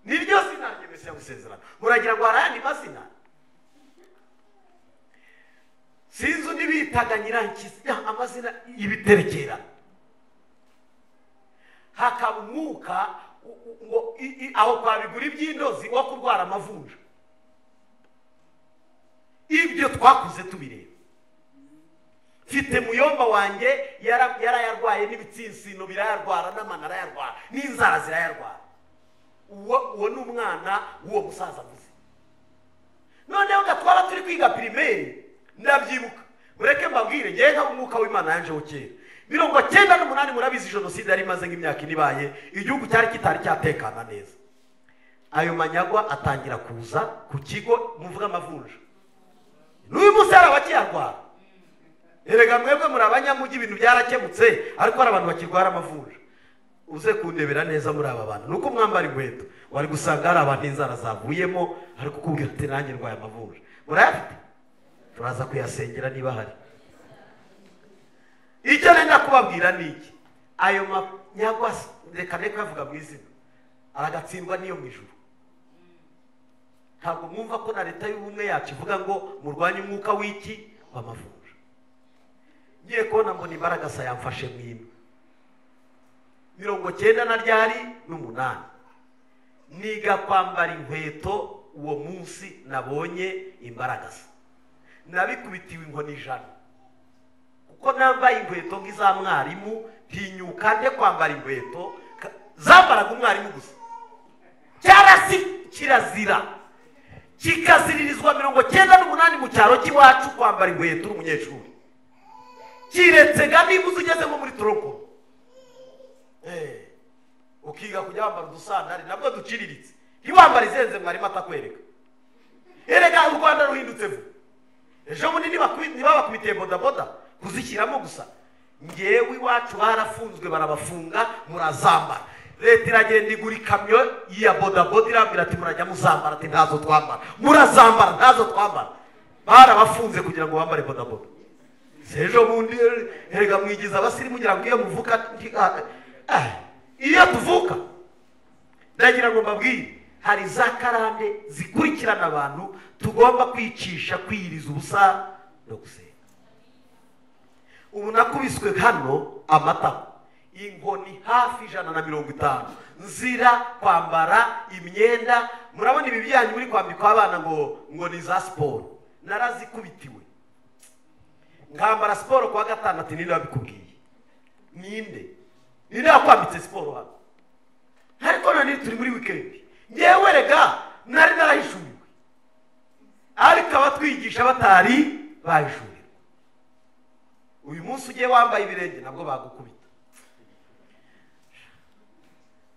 Niryo zina rye Mesiya gusezerana. Muragira ngo hari ayandi mazina? Sinzi undi bitaga Nyirankisi, amazina y'ibiterekera. Hakaba umwuka ngo aho kwa Biguri by'intozi wo kurwara amavunja. Ibyo twakuze tubireba. Mfite muyomba wanjye yarayarwaye n'ibitsinsino birayarwara n'amano arayarwara n'inzara zirayarwara. Uwo ni umwana w'uwo musaza avuze. Noneho gatwara turi kwiga primaire, ndabyibuka. Mureke mbabwire ngiye nka umwuka w'Imana yanje kera. 98 murabizi jenoside yari imaze nk'imyaka inibaye, igihugu cyari kitari cyatekana neza. Ayo manyagwa atangira kuza ku kigo muvuga amavunja. N'uyu munsi hari abakiyarwara. Erega mwebwe muri abanyamugi ibintu byarakemutse, ariko hari abantu bakirwara amavunja. Uze kundebera neza muri aba bantu nuko mwambara inkweto wari gusanga hari abantu inzara zavuyemo, ariko kubwira ati nanjye ndwaye amavunja. Murayafite? Turaza kuyasengera niba hari. Icyo nenda kubabwira ni iki: ayo manyagwa reka ne kuyavuga mu izina, aragatsindwa niyo mu ijuru. Ntabwo mwumva ko na leta y'ubumwe yacu ivuga ngo murwanye umwuka w'iki w'amavunja. Ngiye kubona mbona imbaraga sa yamfashe mwino 98 na ryari n'umunani, niga kwambara inkweto. Uwo munsi nabonye imbaraga sa nabikubitiwe inkoni 100, kuko nambaye inkweto nk'iza mwarimu. Tinyuka nde kwambara inkweto zambaraga umwarimu gusa. Cyarasi kirazira kikaziririzwa 98 mu cyaro cy'iwacu kwambara inkweto uri umunyeshuri, kiretse ga niba ugeze nko muri toroko ukiga kujya wambara udusandari nabwo duciriritse, ntiwambara izenze mwarimu atakwereka. Erega u Rwanda ruhindutse vuba. Ejo bundi ntibabakubitiye bodaboda kuzishyiramo gusa. Ngewe iwacu barafunzwe barabafunga, murazambara. Leta iragenda igura ikamyo ya bodaboda irabwira ati murajya muzambara, ati ntazo twambara. Murazambara, ntazo twambara. Barabafunze kugira ngo bambare bodaboda. Ejo bundi erega mwigiza abasirimu mugira ngo iyo muvuka iyo tuvuka. Ndagira ngo mbabwire hari za karande zikurikirana abantu tugomba kwicisha, kwiyiriza ubusa no gusenga. Ubu nakubiswe hano amatako inkoni hafi 150 nzira kwambara imyenda. Murabona ibi byanyu muri kwambikwa abana ngo ni za siporo, narazikubitiwe. Nkambara siporo kwa gatanu ati ninde wabikubwiye? Ninde? Ninde wakwambitse siporo hano? Ariko none turi muri weekend. Ngewe rega nari narahishuriwe, ariko abatwigisha batari bahishuriwe. Uyu munsi ugiye wambaye ibirenge nabwo bagukubita.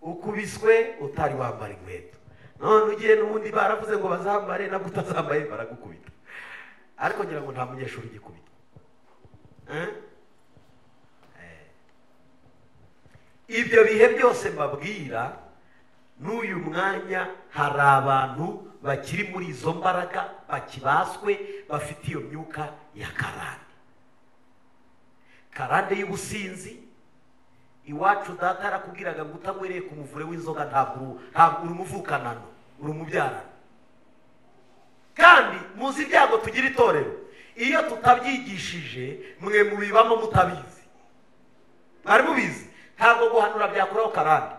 Ukubiswe utari wambara inkweto, none ugiye n'ubundi baravuze ngo bazambare, nabwo utazambaye baragukubita. Ariko ngira ngo nta munyeshuri ugikubita. Ibyo bihe byose mbabwira n'uyu mwanya hari abantu bakiri muri izo mbaraga, bakibaswe, bafite iyo myuka ya karande. Karande y'ubusinzi. Iwacu data arakubwiraga ngo utanywereye ku muvure w'inzoga ntabwo uri umuvukanano, uri umubyarano. Kandi muzi ibyago tugira itorero, iyo tutabyigishije mwe mubibamo mutabizi. Mwari mubizi? Ntabwo guhanura byakuraho karande.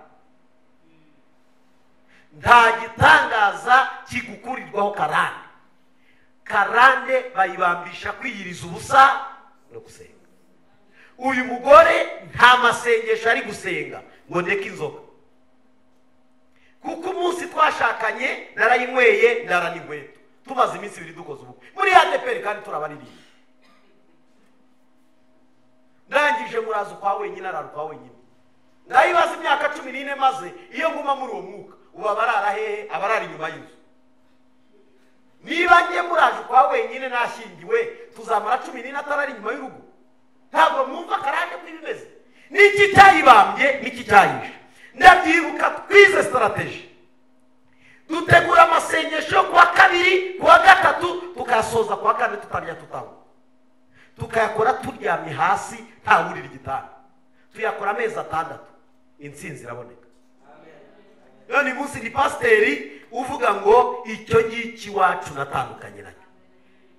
Nta gitangaza kigukurirwaho karande. Karande bayibambisha kwiyiriza ubusa no gusenga. Uyu mugore nta masengesho ari gusenga ngo ndeke inzoga, kuko umunsi twashakanye narayinyweye ndarana inkweto, tumaze iminsi ibiri dukoze ubukwe muri ADPR kandi turabaririye. Ndangije muraza ukwa wenyine, arara ukwa wenyine. Ndayibaza imyaka 14 maze iyo nguma muri uwo mwuka ubu abarara hehe? Abarara inyuma y'inzu. Niba ngiye muraje ukwa wenyine nashyingiwe, tuzamara 14 atarara inyuma y'urugo. Ntabwo mwumva karande ko ibimeze. Niki cyayibambye, niki cyayishe. Ndabyibuka twize strategy, dutegura amasengesho kuwa kabiri, kuwa gatatu, tukayasoza kuwa kane tutarya tutanywa. Tukayakora turyamye hasi ntawurira igitanda. Tuyakora amezi 6, intsinzi iraboneka. None munsi ni pasiteri uvuga ngo icyo ngiki wacu natandukanye nacyo.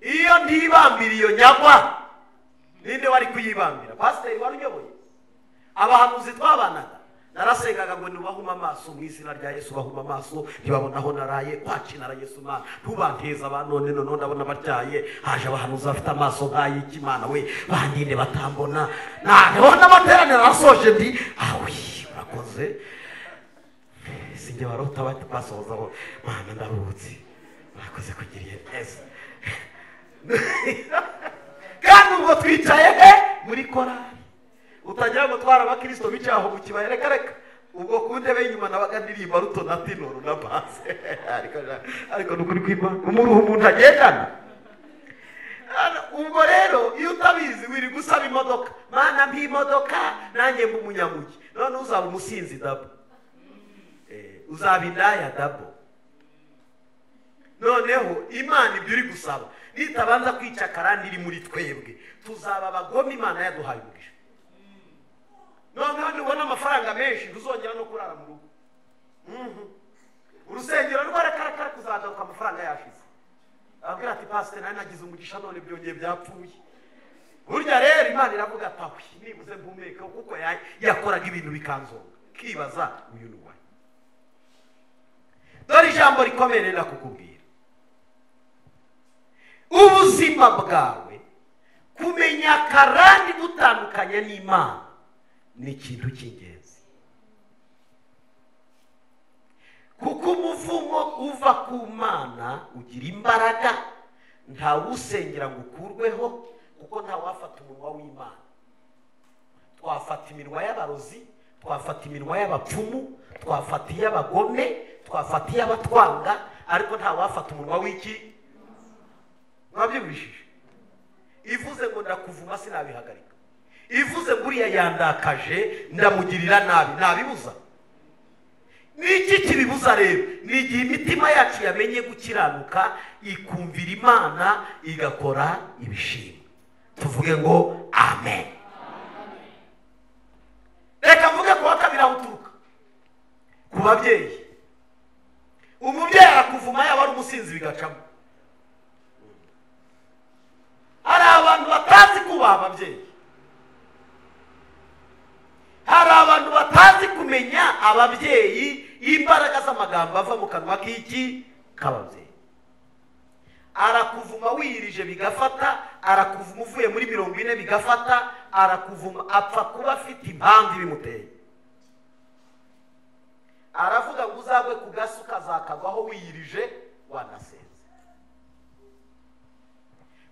Iyo ntibambira iyo nyagwa, ninde wari kuyibambira? Pasiteri wari uyoboye abahanuzi twabanaga. Narasengaga ngo nubahuma amaso mu izina rya Yesu, bahuma amaso ntibabona aho naraye, kwacinara Yesu Mana ntubanteza abantu none none ndabona batyaye. Haje abahanuzi bafite amaso nk'ay'iki Mana we, bandinde batambona. Naho n'amateraniro arasoje ndi awi urakoze, sinjye barota basohozaho Mana ndaruhutse. Murakoze kugiriye neza. Kandi ubwo twicaye he muri korali, utagira ngo twara abakristo bicaye aho mu kibaya, reka reka. Ubwo ku ntebe y'inyuma nabaga ndirimba ruto na tinoro na base. Ariko nukuri kw'Imana umuruho umuntu agendana. Ubwo rero iyo utabizi wiri gusaba imodoka, mana mpa imodoka nanjye mba umunyamugi. None uzaba umusinzi dabo, uzaba indaya dabo. Noneho Imana ibyo uri gusaba nitabanza kwica karandi iri muri twebwe, tuzaba abagome Imana yaduhaye umugisha. Noneho nubona amafaranga menshi ntuzongera no kurara mu rugo. Urusengero rwarakarakara kuzagaruka amafaranga yashize. Abwira ati pastor nari nagize umugisha none byongeye byapfuye. Burya rero Imana iravuga ati ahwi nibuze mpumeka, kuko yakoraga ibintu bikanzonga. Kibaza uyu ni uwahe. Dore ijambo rikomeye ndakukubwira. Ubuzima bwawe kumenya karandi gutandukanya n'Imana ni ikintu cy'ingenzi. Kuko umuvumo uva ku Mana ugira imbaraga, ntawusengera ngo ukurweho, kuko ntawafata umunwa w'Imana. Twafata iminwa y'abarozi, twafata iminwa y'abapfumu, twafata iy'abagome, twafata iy'abatwanga, ariko ntawafata umunwa w'iki? Mwabyumvishije? Ivuze ngo ndakuvuma sinabihagarika. Ivuze ngo uriya yandakaje ndamugirira nabi, nabibuza. Niki kibibuza rero? Ni igihe imitima yacu yamenye gukiranuka, ikumvira Imana, igakora ibishimwa. Tuvuge ngo amen. Reka mvuge ku wa kabiri aho uturuka, ku babyeyi. Umubyeyi arakuvuma yaba ari umusinzi bigacamo. Hari abantu batazi kubaha ababyeyi, hari abantu batazi kumenya ababyeyi, imbaraga z'amagambo ava mu kanwa k'iki k'ababyeyi. Arakuvuma wirije bigafata, arakuvuma uvuye muri 40 bigafata, arakuvuma apfa kuba afite impamvu ibimuteye. Aravuga ngo uzagwe ku gasi ukazakagwaho wirije wanasenze.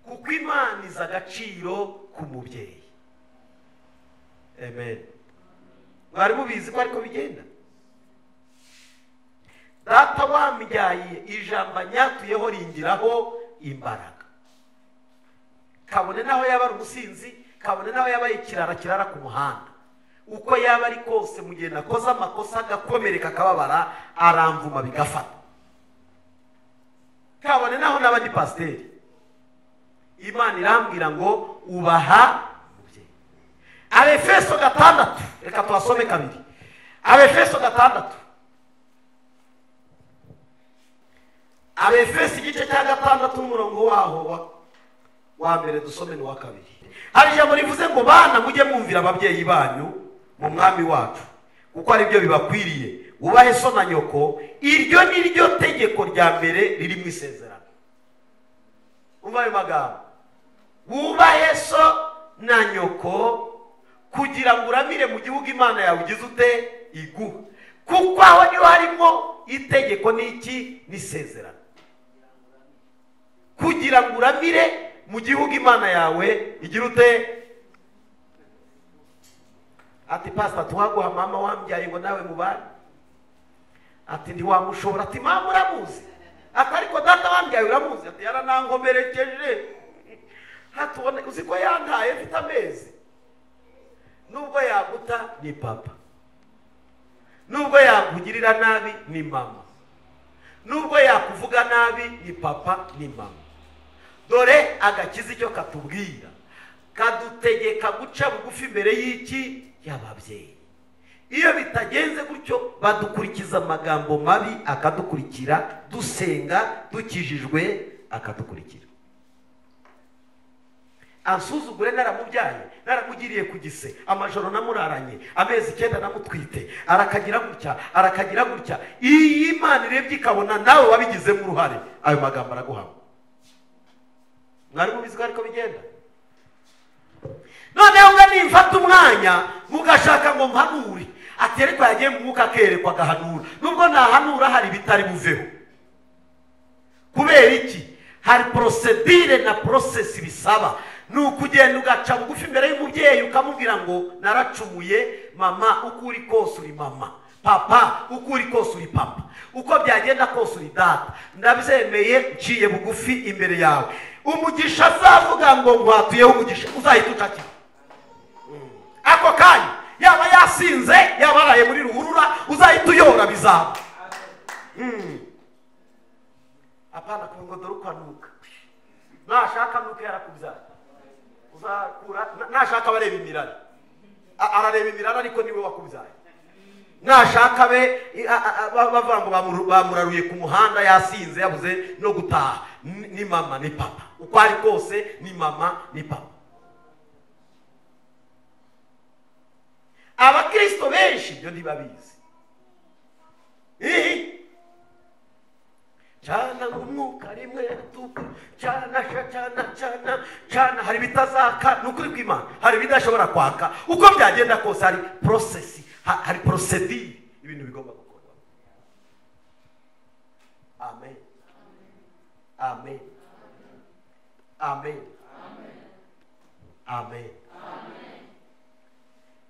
Kuko Imana izi agaciro ku mubyeyi. Amen. Mwari mubizi ko ariko bigenda. Data wambyaye ijambo nyatuyeho ringiraho imbaraga. Kabone naho yaba ari umusinzi, kabone naho yaba ikirara kirara ku muhanda, uko yaba ari kose mu gihe nakoze amakosa agakomereka akababara, aramvuma bigafata. Kabone naho n'abandi pasiteri, Imana irambwira ngo ubaha umubyeyi. Abefeso 6, reka tuhasome kabiri. Abefeso 6. Abefeso igice cya 6 umurongo waho wa mbere dusome n'uwa kabiri. Hari ijambo rivuze ngo bana mujye mwumvira ababyeyi banyu mu mwami wacu, kuko ari byo bibakwiriye. Wubahe so na nyoko, iryo ni ryo tegeko rya mbere riri mu isezerano. Umva ayo magambo. Wubahe so na nyoko kugira ngo uramire mu gihugu Imana yawe ugize ute iguha. Kuko aho niho harimo itegeko n'iki n'isezerano. Kugira ngo uramire mu gihugu Imana yawe igira ute. Ati pastor tuhaguha mama wambyaye ngo nawe mubane. Ati ntiwamushobora. Ati mama uramuzi. Ati ariko data wambyaye uramuzi. Ati yaranankomerekeje. Hatubone uzi ko yantaye mfite amezi. Nubwo yaguta ni papa, nubwo yakugirira nabi ni mama, nubwo yakuvuga nabi ni papa ni mama. Dore agakiza icyo katubwira, kadutegeka guca bugufi imbere y'iki y'ababyeyi. Iyo bitagenze gutyo badukurikiza amagambo mabi, akadukurikira dusenga dukijijwe, akadukurikira. Ansuzugure naramubyaye, naramugiriye ku gise, amajoro namuraranye, amezi 9 namutwite, arakagira gutya, arakagira gutya. Iyi Imana irebye ikabona nawe wabigizemo uruhare, ayo magambo araguhama. Mwari mubizi ko ariko bigenda. Noneho nga nimfata umwanya mugashaka ngo mpanure, ati ariko yagiye mu mwuka akerekwa agahanura, nubwo nahanura hari bitari buveho. Kubera iki? Hari procedure na process bisaba. Ni ukugenda ugaca bugufi imbere y'umubyeyi ukamubwira ngo naracumuye mama, uko uri kose uri mama, papa uko uri kose uri papa, uko byagenda kose uri data, ndabyemeye nciye bugufi imbere yawe. Umugisha azavuga ngo nkwatuyeho umugisha, uzahita ucakira ako kanya. Yaba yasinze, yaba araye muri ruhurura, uzahita uyora bizaba. Apana kuvuga ngo dore uko anuka. Nashaka nuko yarakubyaye, uzakura. Nashaka bareba imirari, arareba imirari ariko niwe wakubyaye. Nashaka be bavuga ngo bamuraruye ku muhanda yasinze yabuze no gutaha, ni mama ni papa, uko ari kose ni mama ni papa. Abakristo benshi ibyo ntibabizi. Cana umwuka rimwe tuku, cana cana cana cana, hari bitazaka. Nukuri kw'Imana hari bidashobora kwaka. Uko byagenda kose hari process, hari procedure, ibintu bigomba gukorwa. Amen, amen, amen, amen.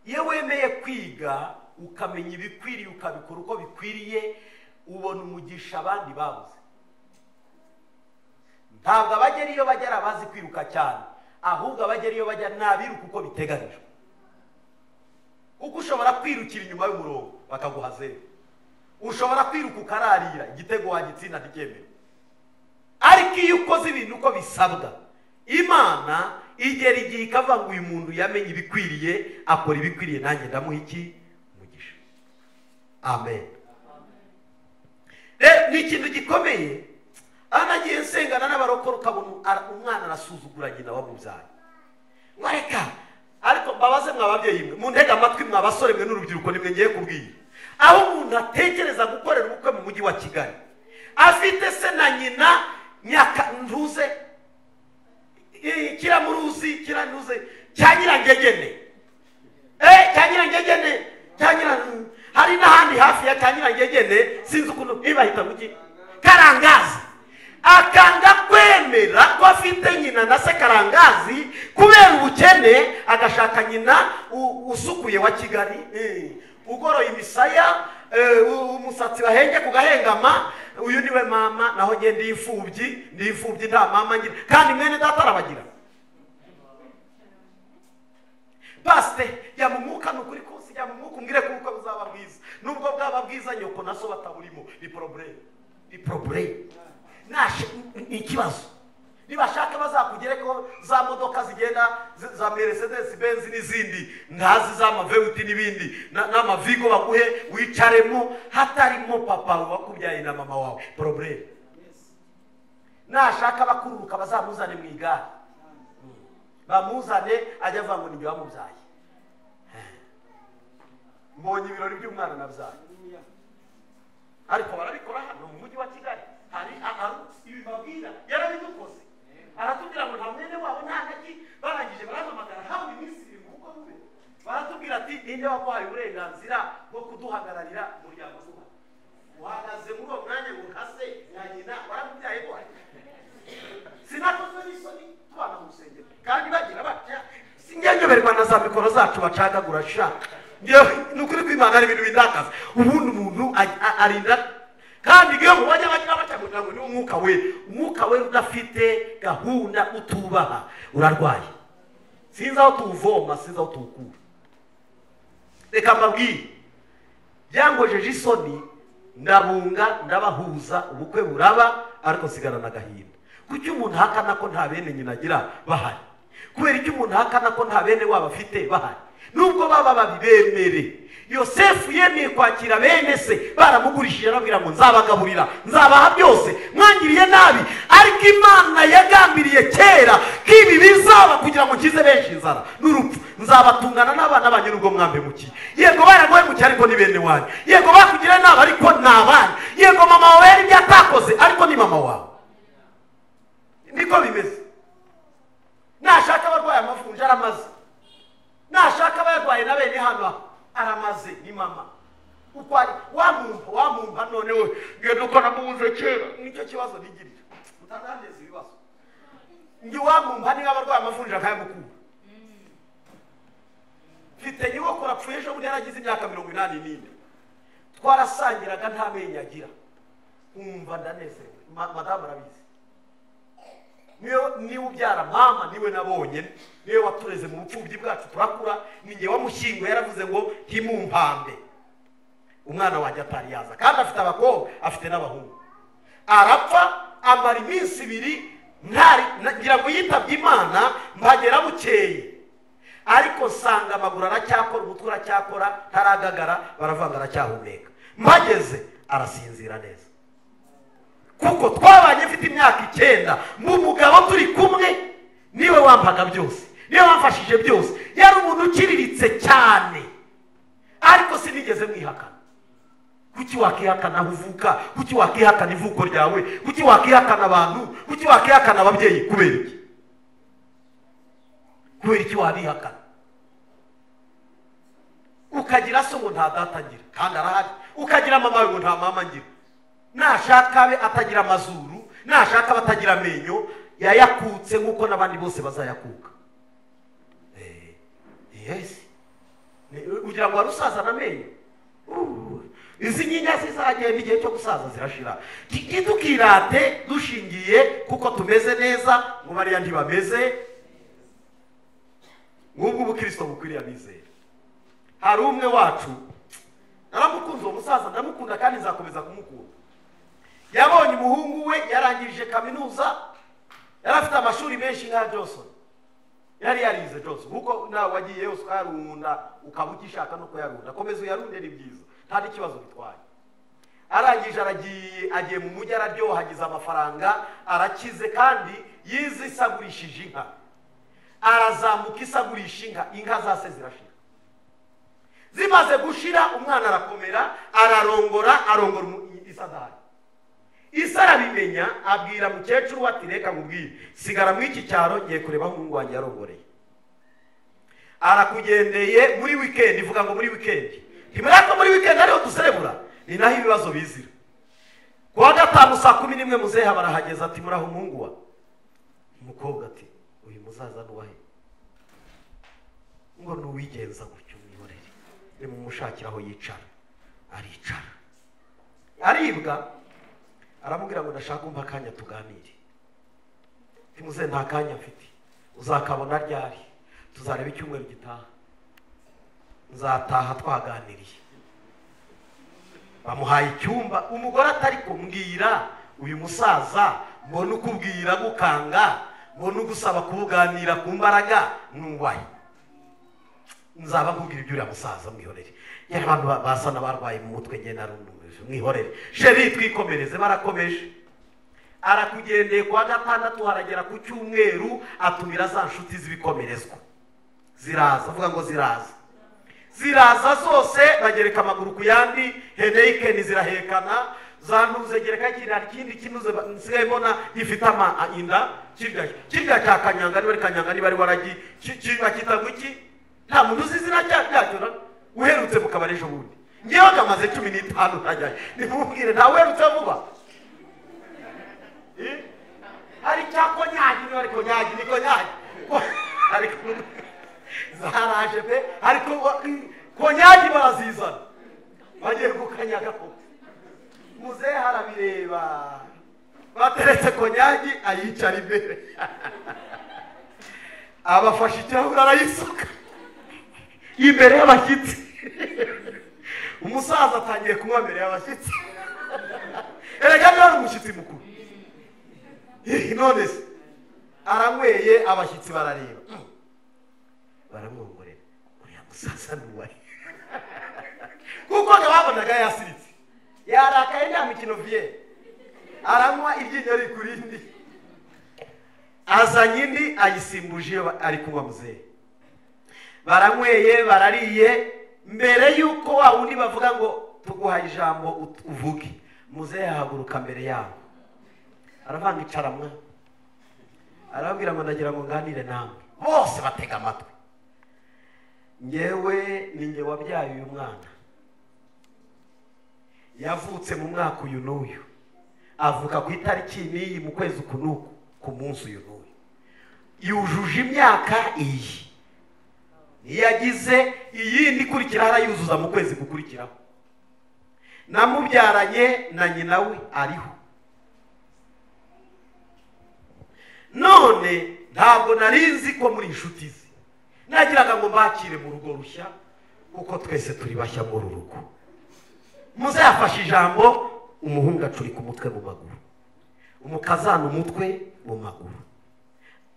Iyo wemeye kwiga ukamenya ibikwiriye ukabikora uko bikwiriye, ubona umugisha abandi babuze. Ntabwo abagera iyo bajya abazi kwiruka cyane, ahubwo abagera iyo bajya nabiruka uko biteganijwe. Kuko ushobora kwirukira inyuma y'umurongo bakaguha zero, ushobora kwiruka ukararira igitego wagitsinda ntikemere. Ariko iyo ukoze ibintu uko bisabwa, Imana igera igihe ikavuga ngo uyu muntu yamenye ibikwiriye, akora ibikwiriye, nanjye ndamuha iki? Umugisha. Amen. Rero ni ikintu gikomeye. Anagiye nsengana n'abarokora ukabona umwana arasuzugura nyina wamubyaye. Mwareka, ariko mbabaze mwa babyeyi mwe, muntege amatwi mwa basore mwe n'urubyiruko nimwe ngiye kubwira. Aho umuntu atekereza gukorera ubukwe mu mujyi wa Kigali, afite se na nyina nyaka ntuze kiramuruzi kirantuze cya Nyirangegene, cya Nyirangegene, cya Nyira, hari n'ahandi hafi ya cya Nyirangegene, sinzi ukuntu ibahita muki Karangazi. Akanga kwemera ko afite nyina na se Karangazi kubera ubukene, agashaka nyina usukuye wa Kigali, ugoroye imisaya, umusatsi bahenge kugahengama, uyu niwe mama, naho nge ndi imfubyi, ndi imfubyi nta mama ngira, kandi mwene data arabagira. Pasite yamumuka nukuri kose, yamumuka umbwire ko ubukwe buzaba bwiza, nubwo bwaba bwiza nyoko na so bataburimo, ni problème, ni problème. Ni ikibazo. Nibashaka bazakugere ko za modoka zigenda za Mercedes Benz n'izindi, ntazi za Mavewuti n'ibindi n'amavigo baguhe wicaremo hatarimo papa wakubyaye na mama wawe, problème. Nashaka bakururuka bazamuzane mu igare, bamuzane ajya avuga ngo ni bamubyaye. Mbonye ibirori by'umwana nabyaye. Ariko barabikora hano mu mujyi wa Kigali. Hari ibi babwira yarabidukoze, aratubwira ngo nta mwene wabo nta naki. Barangije barampamagara hawe iminsi ibiri mu bukwe bube, baratubwira ati ninde waguhaye uburenganzira bwo kuduhagararira umuryango uba uhagaze muri uwo mwanya ngo nkase na nyina waramubyaye ko sinakozwe n'isoni tubana mu rusengero kandi bagira batya. Sinjya na za mikoro zacu bacagagura sha. Ni ukuri kw'Imana hari ibintu bindakaza. Ubundi umuntu arinda kandi iyo mubajya bagira batya ngo ni umwuka we, umwuka we udafite gahunda, utubaha, urarwaye. Sinzi aho tuwuvoma, sinzi aho tuwukura. Reka mbabwire, byangojeje isoni, ndabunga ndabahuza, ubukwe buraba, ariko nsigarana agahinda. Kuki umuntu ahakana ko nta bene nyina agira bahari? Kubera iki umuntu ahakana ko nta bene wabo afite bahari? Nubwo baba babibemere. Yosefu yemeye kwakira bene se, baramugurishije arababwira ngo nzabagaburira, nzabaha byose, mwangiriye nabi, ariko Imana yagambiriye kera ko ibi bizaba kugira ngo nkize benshi inzara n'urupfu, nzabatungana n'abana banyu nubwo mwampemukiye. Yego baraguhemukiye ariko ni bene wanyu, yego bakugiriye nabi ariko ni abanyu, yego mama wawe yari ibyo atakoze ariko ni mama wawe. Niko bimeze. Nashaka abarwaye amavunja aramaze, nashaka abarwaye na bene hano aramaze, ni mama. Uko ari wamumpa none we ngendo ko namubuze kera, nicyo kibazo nigirira. Mutanandeze ibibazo. Ngi wamumpa niba abarwaye amavunja nkayamukura. Mfite nyogokuru apfuye ejo bundi yaragize imyaka 84. Twarasangiraga nta menyo agira. Umva ndanezerewe. Madamu arabizi. Niwe ubyara mama, niwe nabonye, niwe watureze mu bupfubyi bwacu turakura, ni nge wamushyinguye yaravuze ngo ntimumpambe. Umwana wanjye atari yaza kandi afite abakobwa, afite n'abahungu. Arapfa amara iminsi 2 ntari ngira ngo yitabye Imana, mpagera bukeye. Ariko nsanga amaguru aracyakora, umutwe uracyakora, ntaragagara, baravanga aracyahumeka. Mpageze arasinzira neza. Kuko twabanye mfite imyaka 9 mu mugabo turi kumwe, niwe wampaga byose, niwe wamfashije byose. Yari umuntu ukiriritse cyane, ariko sinigeze mwihakana. Kuki wakihakana aho uvuka? Kuki wakihakana ivuko ryawe? Kuki wakihakana abantu? Kuki wakihakana ababyeyi? Kubera iki? Kubera iki wabihakana? Ukagira so ngo nta data ngira kandi arahari, ukagira mama ngo nta mama ngira. Nashaka abe atagira amazuru, nashaka abatagira amenyo, yayakutse nkuko n'abandi bose bazayakuka. Yes. Ugira ngo warusaza n'amenyo. Izi nyinya zizagenda igihe cyo gusaza zirashira. Ntitukirate dushingiye kuko tumeze neza ngo bariya ntibameze. Nk'ubwo ubukristo bukwiriye abizera. Hari umwe wacu naramukunze uwo musaza, ndamukunda kandi nzakomeza kumukunda. Yabonye umuhungu we yarangije kaminuza, yari afite amashuri menshi nka Johnson. Yari yarize Johnson kuko nawe wagiye yose ukayarunda ukaba ugishaka no kuyarunda. Komeza uyarunde ni byiza, nta n'ikibazo bitwaye. Arangije aragiye, agiye mu mujyi araryohagiza amafaranga, arakize kandi yize isagurishije inka. Arazamuka isagurisha inka, inka zase zirashira. Zimaze gushira umwana arakomera, ararongora, arongora isadari. Isa arabimenya, abwira mukecuru ati reka nkubwire, sigara muri iki cyaro ngiye kureba aho umuhungu wanjye yarongoreye. Arakugendeye muri weekend, ivuga ngo muri weekend. Ntimurako muri weekend ariho duserebura, ni naho ibibazo bizira. Kuwa gatanu saa 11 muzehe barahageza ati muraho umuhungu wa. Umukobwa ati uyu muzaza nuwahe? Ngo nuwigenza gutyo mwihorere. Nimumushakira aho yicara. Aricara. Aribwa. Aramubwira ngo ndashaka umva akanya tuganire. Ntimuze nta kanya mfite. Uzakabona ryari? Tuzareba icyumweru gitaha. Nzataha twaganiriye. Bamuhaye icyumba, umugore atari kumbwira uyu musaza mbona ukubwira gukanga, mbona ugusaba kubuganira ku mbaraga nuwahe. Nzaba nkubwira ibyo uriya musaza mwihorere. Yari abantu basa n'abarwaye mu mutwe nge narundumije mwihorere. Sheri twikomereze, barakomeje. Arakugendeye kuwa gatandatu haragera ku cyumweru atumira za nshuti z'ibikomerezwa. Ziraza, avuga ngo ziraza. Ziraza zose bagereka amaguru ku yandi, Heineken zirahekana, zantuze gereka kindi kinuze nsigaye mbona gifite ama inda kirya cya kanyanga niba ari kanyanga niba ari waragi bakita ngo iki? Nta muntu uzi izina ryacyo na uherutse mu kabari ejo bundi. Ngewe kamaze 15 ntajyayo. Nimubwire nta uherutse vuba. Hari cya konyagi niba ari konyagi ni konyagi. Ariko zaraje pe, ariko konyagi barazizana. Bagiye gukanyaga koko. Muzehe arabireba. Bateretse konyagi ayicara imbere. Abafashe ikirahure arayisuka imbere y'abashyitsi. Umusaza atangiye kunywa mbere y'abashyitsi. Erega niba ari umushyitsi mukuru. None se aranyweye, abashyitsi barareba, baramwongorera uriya musaza nuwahe? Kuko babonaga yasiritse, yarakaye nta mikino vie, aranywa iryinyo riri ku rindi, azanye indi ayisimbuje iyo ari kunywa muzehe. Baranyweye barariye, mbere yuko wa wundi bavuga ngo tuguhaye ijambo uvuge, muzehe ahaguruka mbere yabo aravanga icaramwa, arababwira ngo ndagira ngo nganire namwe. Bose batega amatwi. Ngewe ni nge wabyaye uyu mwana, yavutse mu mwaka uyu n'uyu, Avuka ku itariki n'iyi mu kwezi uku n'uku ku munsi uyu n'uyu, yujuje imyaka iyi, niyagize iyindi ikurikiraho arayuzuza mu kwezi gukurikiraho. Namubyaranye na nyina we ariho. None ntabwo nari nzi ko muri inshuti ze, nagiraga ngo mbakire mu rugo rushya kuko twese turi bashya muri uru rugo. Muzafashe ijambo, umuhungu acurika umutwe mu maguru, umukazana umutwe mu maguru,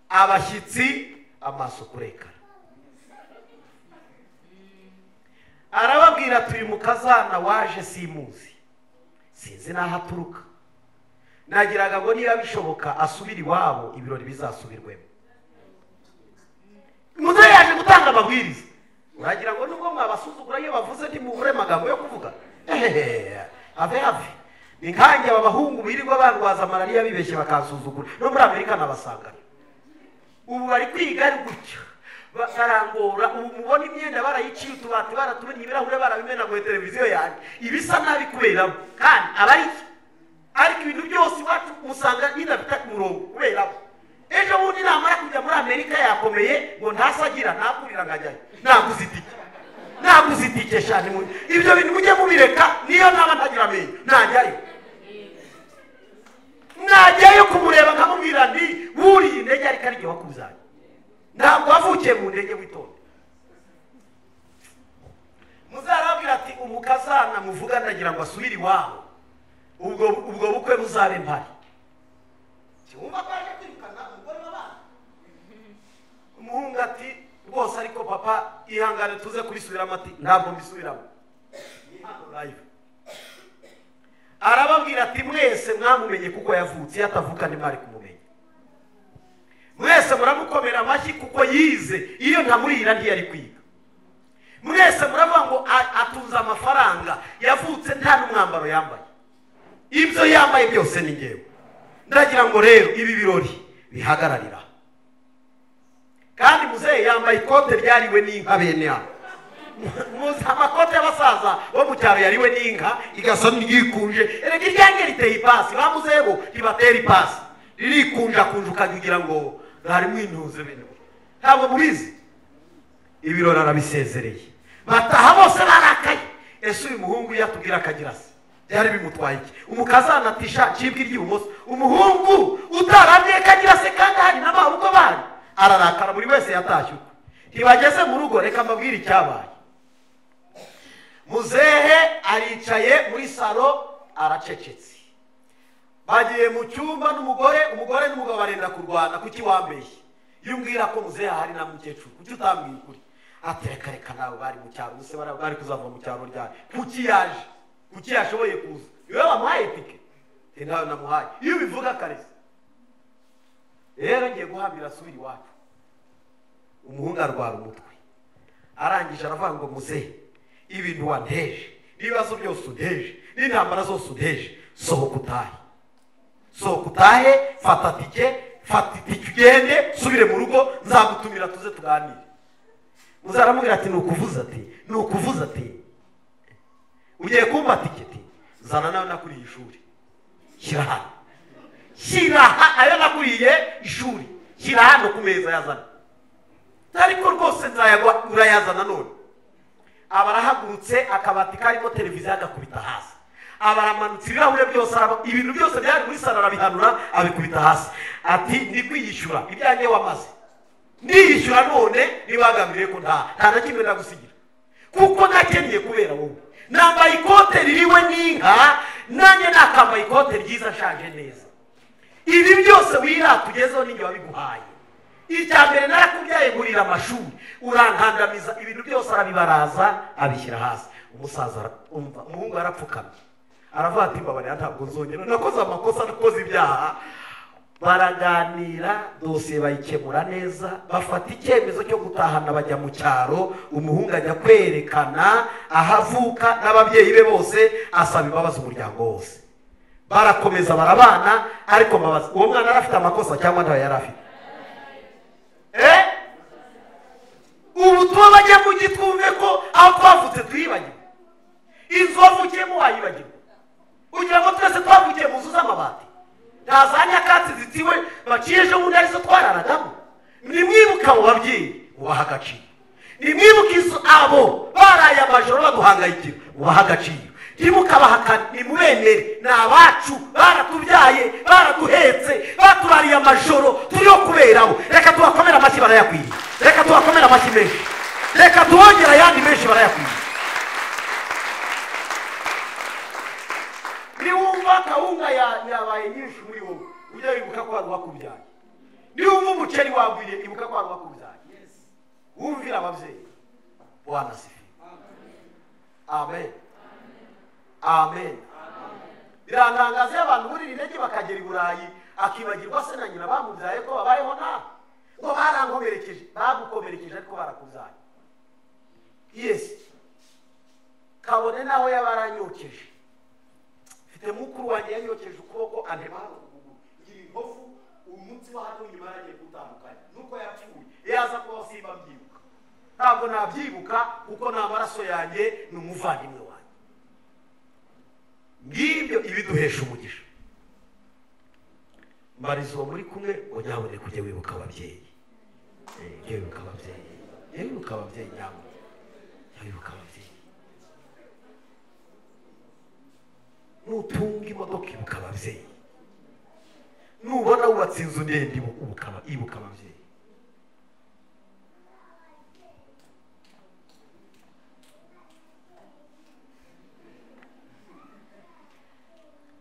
abashyitsi amaso kurekana. Arababwira ati uyu mukazana waje simuzi, sinzi n'aho aturuka, nagiraga ngo niba bishoboka asubire iwabo ibirori bizasubirwemo. Muzehe yaje gutanga amabwiriza. Uragira ngo nubwo mwabasuzugura iyo bavuze ntimubure amagambo yo kuvuga. Ave ave ni nkanjye aba bahungu birirwa barwaza malariya bibeshye bakansuzugura, no muri Amerika nabasangana. Ubu bari kwiga ari gutya barangora. Ubu mubona imyenda barayiciye, utubati baratumenye, ibirahure barabimenaguye, televiziyo yanjye ibisa nabi kuberamo, kandi abari ariko ibintu byose iwacu musanga bidafite umurongo kuberamo. Ejo bundi namara kujya muri Amerika yakomeye ngo ntasagira nakurira ngajyayo, naguze itike, naguze itike shani. Ibyo bintu mujye mubireka, niyo naba ntagira amenyo najyayo, najyayo kumureba nkamubwira nti wuriye indege ariko ari igihe wakuzanye, ntabwo wavukiye mu ndege, witonde. Muzarabwira ati umukazana muvuga ndagira ngo asubire iwabo, ubwo bukwe buzabe mpari. Wumva ko aje kwirukana umugore w'abana. Umuhungu ati rwose ariko papa ihangane tuze kubisubiramo. Ati ntabwo mbisubiramo, ni hano live. Arababwira ati mwese mwamumenye kuko yavutse, iyo atavuka ntimwari kumumenya. Mwese muramukomera amashyi kuko yize, iyo ntamurira ntiyari kwiga. Mwese muravuga ngo atunze amafaranga, yavutse nta n'umwambaro yambaye, ibyo yambaye byose ni ngewe. Ndagira ngo rero ibi birori bihagararira. Kandi muzehe yambaye ikote ryariwe n'inka bene hano. Muzi amakote y'abasaza bo mu cyaro yariwe n'inka igasa n'iyikunje. Erega iryange riteye ipasi, ba muzehe bo ribatera ipasi, ririkunja kunja ukagira ngo harimo intuze bene. Ntabwo mubizi. Ibirori arabisezereye, bataha bose barakaye. Ese uyu muhungu yatubwira akagira se byari bimutwaye iki? Umukazana ati sha cibwa iry'ibumoso. Umuhungu utarabye kagira se kandi hari n'amaboko bari, ararakara, buri wese yatashye ukwe. Ntibageze mu rugo, reka mbabwire icyabaye. Muzehe aricaye muri salo aracecetse, bagiye mu cyumba n'umugore, umugore n'umugabo barenda kurwana. Kuki wambeshye? Iyo umbwira ko muzehe ahari na mukecuru, kuki utambwiye ukuri? Ati reka reka nawe bari mu cyaro, ubuse bari kuzava mu cyaro ryari? Kuki yaje? Kuki yashoboye kuza? Iyo bamuhaye itike ntayo namuhaye, iyo ubivuga karese. Rero ngiye guhambira asubira iwacu. Umuhungu arwara umutwe, arangije aravuga ngo muzehe ibintu wanteje, n'ibibazo byose unteje, n'intambara zose unteje, sohoka utahe, sohoka utahe, fata tike, fata itike ugende, subire mu rugo, nzagutumira tuze tuganire. Muzehe aramubwira ati nukuvuza ati nukuvuza ati ugiye kumpa tiketi, zana nayo nakuriye ishuri, shyira hano, shyira ayo nakuriye ishuri, shyira hano ku meza yazana. Ariko rwose nzayagwa urayazana none. Abarahagurutse akabati karimo televiziyo agakubita hasi, abaramanutse ibirahure byose, ibintu byose byari muri salo arabihanura abikubita hasi. Ati ni kwiyishyura ibyanjye wamaze, ndiyishyura none nibagambiriye ko nta na kimwe ndagusigira, kuko nakennye kubera wowe. Nambaye ikote ririwe n'inka, nanjye nakambaye ikote ryiza nshaje neza. Ibi byose wirata ugezeho ninjye wabiguhaye. Icya mbere narakubyaye ngurira amashuri, urankandamiza. Ibintu byose arabibaraza abishyira hasi. Umusaza umva, umuhungu arapfukamye aravuga ati mbabarira ntabwo nzongera, nakoze amakosa, nakoze ibyaha. Baraganira, dosiye bayikemura neza, bafata icyemezo cyo gutahana bajya mu cyaro. Umuhungu ajya kwerekana aho avuka n'ababyeyi be bose, asaba imbabazi umuryango wose. Barakomeza barabana. Ariko mbabazi, uwo mwana yari afite amakosa cyangwa ntayo yari afite? Ubu tuba bajya mu gitwumve ko aho twavutse twibagirwa, inzu wavukiyemo wayibagirwa. Ugira ngo twese twavukiye mu nzu z'amabati? Nta za nyakatsi zitiwe baciye ejo bundi arizo twararagamo. Nimwibuka abo babyeyi ubaha agaciro. Nimwibuka izo abo baraye amajoro baduhangayikira ubaha agaciro. Ntimukabahakane, nimubemere, ni abacu, baratubyaye, baraduhetse, baturariye amajoro turiho kuberaho. Reka tubakomere amashyi barayakwiriye. Reka tubakomere amashyi menshi. Reka tubongere ayandi menshi barayakwiriye. Niwumva kawunga yabaye nyinshi muri wowe, ujye wibuka ko hari uwakubyaye. Niwumva umuceri wagwiriye, ibuka ko hari uwakubyaye. Wumvira ababyeyi. Bwana asifiwe. Amen. Amen. Birantangaza iyo abantu burira intege bakagera i Burayi, akibagirwa se na nyina bamubyaye ko babayeho nabi. Ngo barankomerekeje, bagukomerekeje ariko barakubyaye. Yes. Kabone naho yabaranyokeje. Mfite mukuru wanjye yanyokeje ukuboko antema hano ku kuguru. Ngira inkovu umunsi wa hano nyuma yaragiye gutandukanya. Nuko yapfuye. Yaza kuba simba mbyibuka. Ntabwo nabyibuka kuko nta maraso yanjye ni umuvandimwe wanjye. Ngibyo ibiduhesha umugisha. Mbariza uwo muri kumwe ngo nyabuneka ujye wibuka ababyeyi. Ujye wibuka ababyeyi. Ujye wibuka ababyeyi nyabuneka. Ujye wibuka ababyeyi. Nutunga imodoka ibuka ababyeyi. Nubona wubatse inzu ndende ibuka ababyeyi.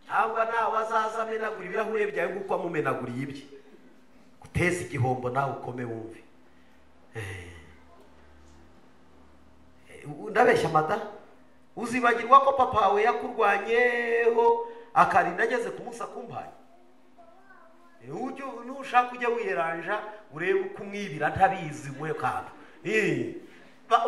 Cyangwa nawe azaza amenagura ibirahure byawe nk'uko amumenaguriye ibye, guteza igihombo nawe ukome wumve. Ndabeshya mada, uzibagirwa ko papa wawe yakurwanyeho akarinda ageze ku munsi akumpaye. Nushaka ujya wiyeranja urebe uko umwibira ntabizi mwe kantu.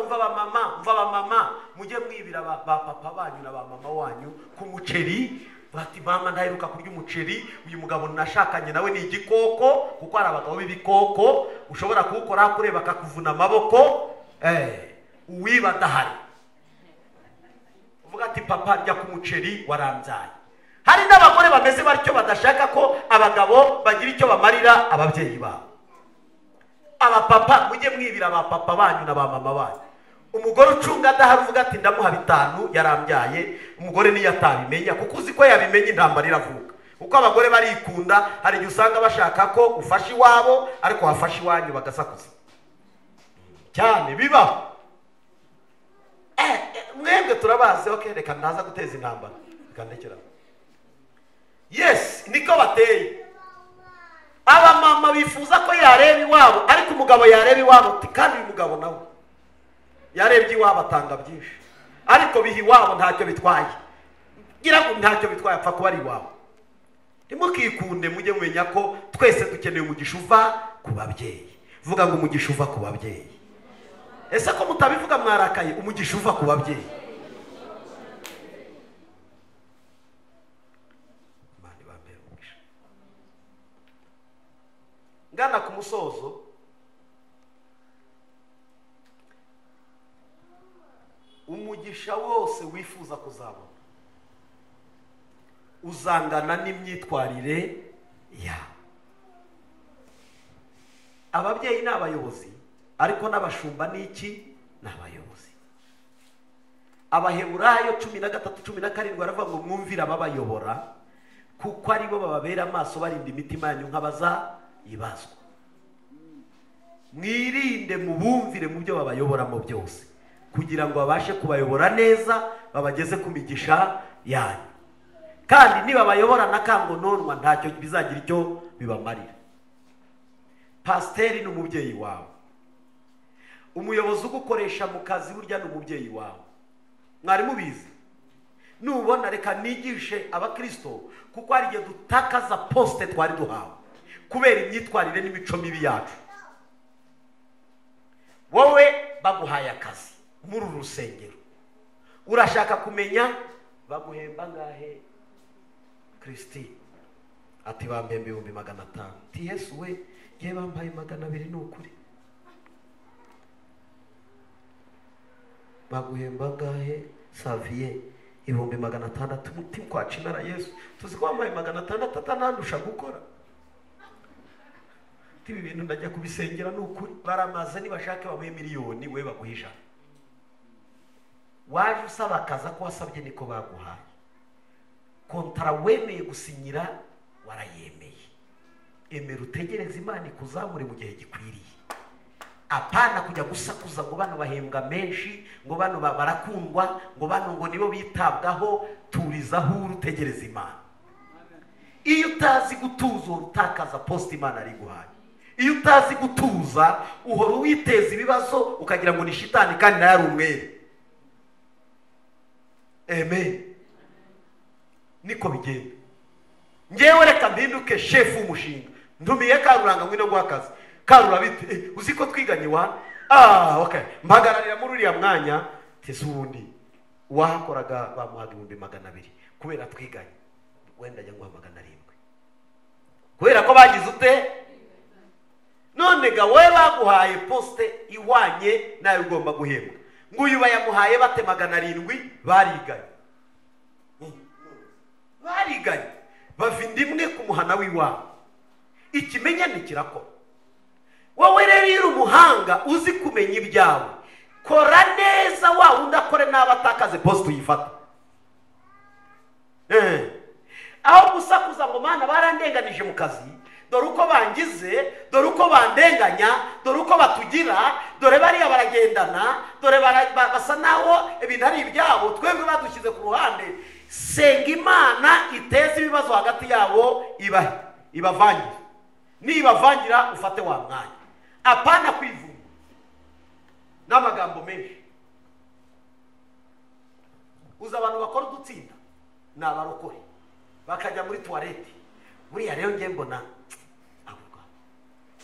Umva ba mama, umva ba mama, mujye mwibira ba papa banyu na ba mama wanyu ku muceri. Bati mama ndaheruka kurya umuceri, uyu mugabo nashakanye nawe ni igikoko, kuko hari abagabo b'ibikoko ushobora kuwukora kureba akakuvuna amaboko. Uwiba adahari uvuga ati papa rya ku muceri warambyaye. Hari n'abagore bameze batyo badashaka ko abagabo bagira icyo bamarira ababyeyi babo. Abapapa mujye mwibira abapapa banyu na ba mama banyu. Umugore ucunga adahari uvuga ati ndamuha 5 yarambyaye, umugore niyo atabimenya kuko uzi ko yabimenye intambara iravuka. Kuko abagore barikunda, hari igihe usanga bashaka ko ufasha iwabo ariko wafasha iwanyu bagasakuza cyane, bibaho. Mwebwe turabazi, okay, reka ntaza guteza intambara, reka ndekera. Yes, niko bateye. Abamama bifuza ko yareba iwabo ariko umugabo yareba iwabo kandi uyu mugabo nawe yarebye iwabo atanga byinshi, ariko biha iwabo ntacyo bitwaye. Ngira ngo ntacyo bitwaye apfa kuba ari iwabo. Ntimukikunde, mujye mumenya ko twese dukeneye umugisha uva ku babyeyi. Vuga ngo umugisha uva ku babyeyi. Ese ko mutabivuga mwarakaye? Umugisha uva ku babyeyi. Imana ibambere umugisha. Ngana ku musozo, umugisha wose wifuza kuzabona uzangana n'imyitwarire yawe. Ababyeyi ni abayobozi, ariko n'abashumba ni iki? Ni abayobozi. Abaheburayo 13:17 baravuga ngo mwumvire ababayobora kuko aribo bababera amaso barinda imitima yanyu nk'abazayibazwa. Mwirinde mubumvire mu byo babayoboramo byose, kugira ngo babashe kubayobora neza babageze ku migisha yanyu. Kandi niba bayobora na kangononwa ntacyo bizagira icyo bibamarira. Pasiteri ni umubyeyi wawe. Umuyobozi ugukoresha mu kazi burya ni umubyeyi wawe. Mwari mubizi? Nubona reka nigishe abakristo, kuko hari igihe dutakaza poste twari duhawe kubera imyitwarire n'imico mibi yacu. Wowe baguhaye akazi muri uru rusengero, urashaka kumenya baguhemba ngahe? Christine ati bampemba 500,000. Ti Yesu we, ye bampaye 200 ni ukuri. Baguhemba ngahe? Xavier 600 mutima kwa cinara Yesu tuzi ko wampaye 600 atanandusha gukora. Ibi bintu ndajya kubisengera n'ukuri. Baramaze nibashake bamuhe miliyoni we baguha 100. Waje usaba akaza ko wasabye niko baguhaye. Kontara wemeye gusinyira warayemeye. Emera utegereze Imana ikuzamure mu gihe gikwiriye. Apana kujya gusakuza ngo bano bahembwa menshi, ngo bano barakundwa, ngo bano ngo nibo bitabwaho. Turizaho utegereze Imana. Iyo utazi gutuza utakaza post Imana ari guhaye. Iyo utazi gutuza uhora witeza ibibazo ukagira ngo ni shitani kandi nayo ari umwere. Amen. Niko bigenda. Ngewe reka mpinduke chef w'umushinga. Ntumiye Karuranga ngwino guha akazi. Karura bite? Uzi ko twiganye wa? Okay. Mpagararira muri uriya mwanya tese ubundi wahakoraga bamuhaga 200,000 kubera twiganye. Wenda ajya nguha 700. Kubera ko bagize ute? None ga we baguhaye poste iwanye nayo ugomba guhembwa. Nguyu bayamuhaye bate 700 bariganye. Bariganye. Bavindimwe kumuhana wiwa. Ikimenyane kirakora. Wowe rero iri umuhanga uzi kumenya ibyawe. Kora neza wa wundi akore n'abatakaze poste uyifata. Aho gusakuza ngo mana barandenganije mu kazi, dore uko bangize, dore uko bandenganya, dore uko batugira, dore bariya baragendana, dore basa naho ibintu ari ibyabo, twebwe badushyize ku ruhande. Senga Imana iteze ibibazo hagati yabo ibavangira. Nibavangira ufate wa mwanya. Apana kwivuma n'amagambo menshi. Uza abantu bakora udutsinda ni abarokore bakajya muri toilette. Buriya rero ngiye mbona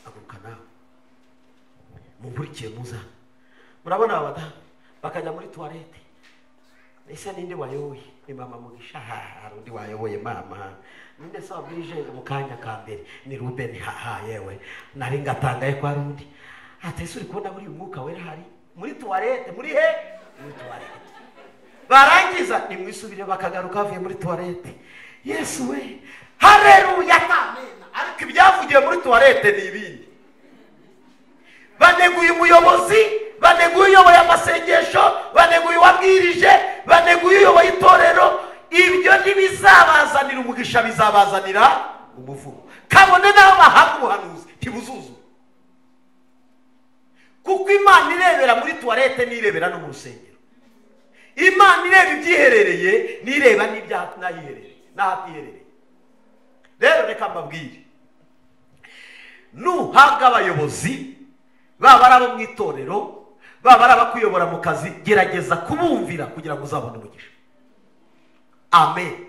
aguruka nawe munkurikiye muza. Murabona abadamu bakajya muri toilette. Ese ninde wayoboye? Ni mama Mugisha. Hari undi wayoboye mama. Ninde se wabwirije mu kanya ka mbere? Ni Ruben. Haha yewe nari ngatangaye kwa rundi. Ati ese uri kubona muri umwuka wera hari muri toilette, muri he? Muri toilette. Barangiza nimwisubire bakagaruka bavuye muri toilette. Yesu we, haleluya, amen. Ariko ibyavugiye muri toilette ni ibindi. Baneguye umuyobozi, baneguye uyoboye amasengesho, baneguye uwabwirije, baneguye uyoboye itorero. Ibyo ntibizabazanira umugisha, bizabazanira umuvumo. Kabone naho bahabwa ubuhanuzi ntibuzuzura. Kuko Imana irebera muri toilette n'irebera no mu rusengero. Imana ireba ibyiherereye n'ireba n'ibyaha n'ahiherereye n'ahatiherereye. Rero reka mbabwire, nuhabwa abayobozi baba ari abo mu itorero, baba ari abakuyobora mu kazi, gerageza kubumvira kugira ngo uzabone umugisha. Amen.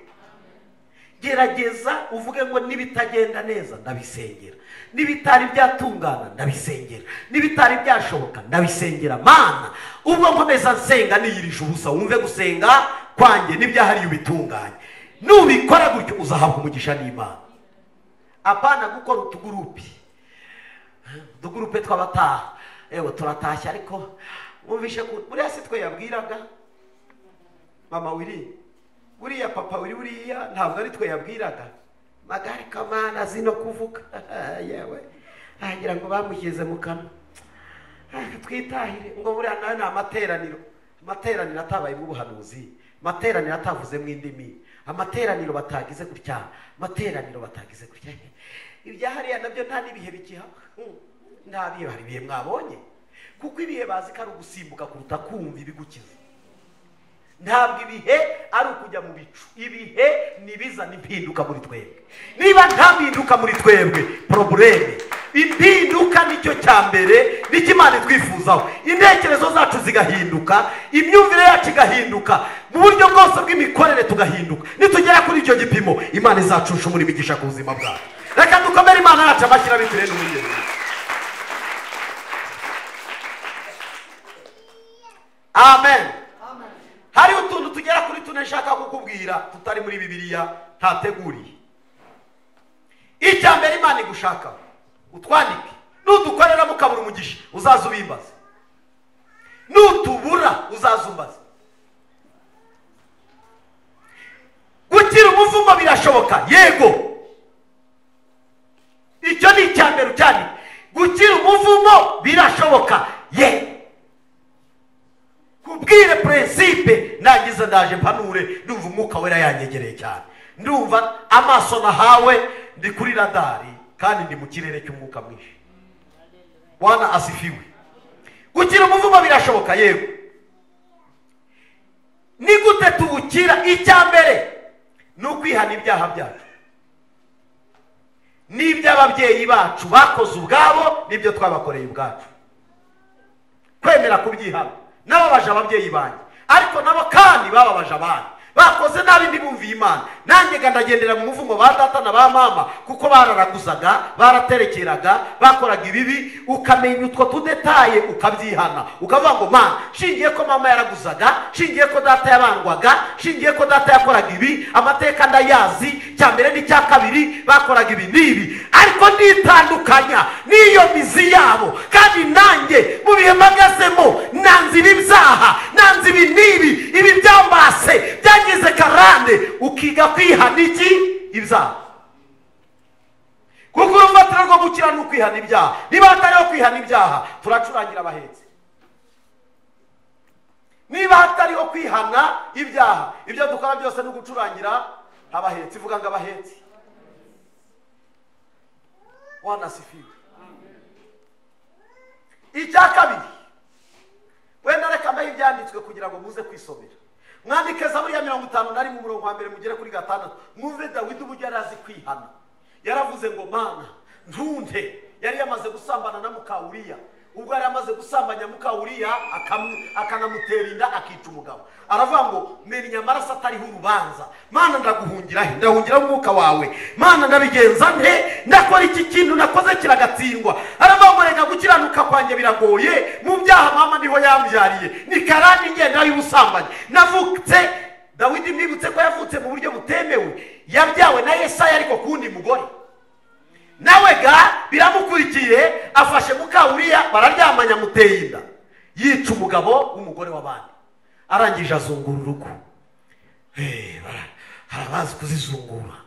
Gerageza uvuge ngo nibitagenda neza ndabisengera, nibitari byatungana ndabisengera, nibitari byashoboka ndabisengera. Mana ubwo nkomeza nsenga niyirije ubusa, wumve gusenga kwanjye n'ibyahariye ubitunganye. Nubikora gutyo uzahabwa umugisha n'Imana. Apana gukora utugurupe tw'abataha. Ewe turatashye ariko mwumvishe ko buriya si twe yabwiraga mama wiri, buriya papa wiri, buriya ntabwo ari twe yabwiraga. Magari kamana zino kuvuga yewe agira ngo bamushyize mu kanwa. Twitahire ngo buriya nawe ni amateraniro. Amateraniro atabaye mu buhanuzi, amateraniro atavuze mu indimi, amateraniro batagize gutya, amateraniro batagize gutya. Ibya hariya nabyo nta n'ibihe bikihaba. Nta bihe, hari ibihe mwabonye. Kuko ibihe bazi ko ari ugusimbuka kuruta kumva ibigukiza. Ntabwo ibihe ari ukujya mu bicu. Ibihe nibizana impinduka muri twebwe. Niba nta mpinduka muri twebwe, probleme. Impinduka nicyo cya mbere, nicyo Imana itwifuzaho. Intekerezo zacu zigahinduka, imyumvire yacu igahinduka, mu buryo bwose bw'imikorere tugahinduka. Nitugera kuri icyo gipimo, Imana izacuncumura imigisha ku buzima bwacu. Reka dukomere Imana yacu amashyira bitire n'umugeni. Amen. Hari utuntu tugera kuri tune nshaka kukubwira tutari muri Bibiliya ntateguriye. Icya mbere Imana igushaka utwandike, nudukorera mukabura umugisha uzaza ubimbaza, nutubura uzaza umbaza. Gukira umuvumo birashoboka, yego. Icyo ni icya mbere cyane. Gukira umuvumo birashoboka, ye. Kubwire principe nagize ndaje mpanure, ndumva umwuka wera yanyegereye cyane, ndumva amaso nahawe, ndi kuri radari kandi ndi mu kirere cy'umwuka mwinshi. Bwana asifiwe. Gukira umuvumo birashoboka, yego. Ni gute tuwukira? Icya mbere ni ukwihana ibyaha byacu n'iby'ababyeyi bacu bakoze ubwabo n'ibyo twabakoreye ubwacu, kwemera kubyihana. Nababaje ababyeyi banjye, ariko nabo kandi bababaje abandi, bakoze nabi ntibumviye Imana. Nanjye ndagendera mu muvumo ba data na ba mama, kuko bararaguzaga, baraterekeraga, bakoraga ibibi. Ukamenya utwo tudetaye ukabyihana, ukavuga ngo mana, shingiye ko mama yaraguzaga, shingiye ko data yabangwaga, shingiye ko data yakoraga ibi, amateka ndayazi, cya mbere n'icya kabiri bakoraga ibi n'ibi, ariko nditandukanya n'iyo mizi yabo, kandi nanjye mu bihe mpagazemo nanze ibi byaha, nanze ibi n'ibi, ibi byambase byangize karande. Ukiga kwihana iki? Ibyaha. Kuko urufatiro rwo gukira ni ukwihana ibyaha. Niba hatariho kwihana ibyaha, turacurangira abahetsi. Niba hatariho kwihana ibyaha, ibyo dukora byose ni ugucurangira abahetsi. Ivuga ngo abahetsi. Bwana asifiwe. Icya kabiri, wenda reka mbahe ibyanditswe kugira ngo muze kwisomera. Mwandike Zaburi ya 51 umurongo wa mbere mugere kuri 6, mwumve Dawidi uburyo yari azi kwihana. Yaravuze ngo mana ntunde. Yari yamaze gusambana na muka Uriya. Ubwo yari amaze gusambanya muka Uriya akanamutera inda akica umugabo. Aravuga ngo menya amaraso atariho urubanza, mana ndaguhungira he? Ndahungira umwuka wawe. Mana ndabigenza nte? Ndakora iki kintu nakoze kiragatsindwa. Aravuga ngo reka gukiranuka kwanjye biragoye, mu byaha mama niho yambyariye, ni karani ngenda y'ubusambanyi navutse. Dawidi mwibutse ko yavutse mu buryo butemewe, yabyawe na Yesaya ariko kundi mugore nawe ga biramukurikiye, afashe muka Uriya bararyamanya, muteye inda, yica umugabo w'umugore w'abandi. Arangije azungura urugo. Harabazi kuzizungura.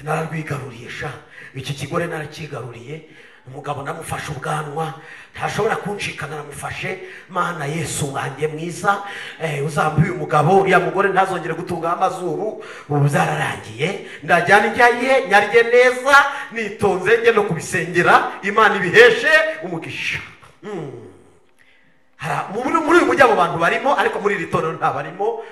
Nararwigaruriye sha, iki kigore narakigaruriye, umugabo namufashe ubwanwa, ntashobora kuncika, naramufashe. Mana Yesu wanjye mwiza, uzambe uyu mugabo, uriya mugore ntazongere gutunga amazuru, ubu byararangiye, ndajyana njyaye nyarye neza, nitonze njye no kubisengera, Imana ibiheshe umugisha. Muri uyu mujyi abo bantu barimo, ariko muri iri torero nta barimo.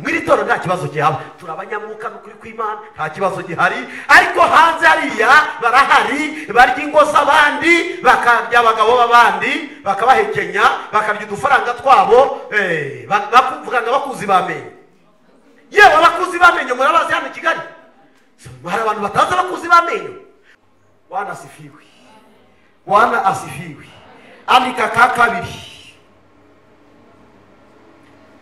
Muri iri torero nta kibazo gihaba, turi abanyamwuka n'ukuri kw'Imana, nta kibazo gihari. Ariko hanze hariya barahari, barya ingo z'abandi, bakarya abagabo b'abandi, bakabahekenya, bakarya udufaranga twabo, bakuvuga ngo abakuzi b'amenyo. Yewe abakuzi b'amenyo murabazi hano i Kigali? Hari abantu batazi abakuzi b'amenyo. Bwana asifiwe. Bwana asifiwe. Andika ka kabiri,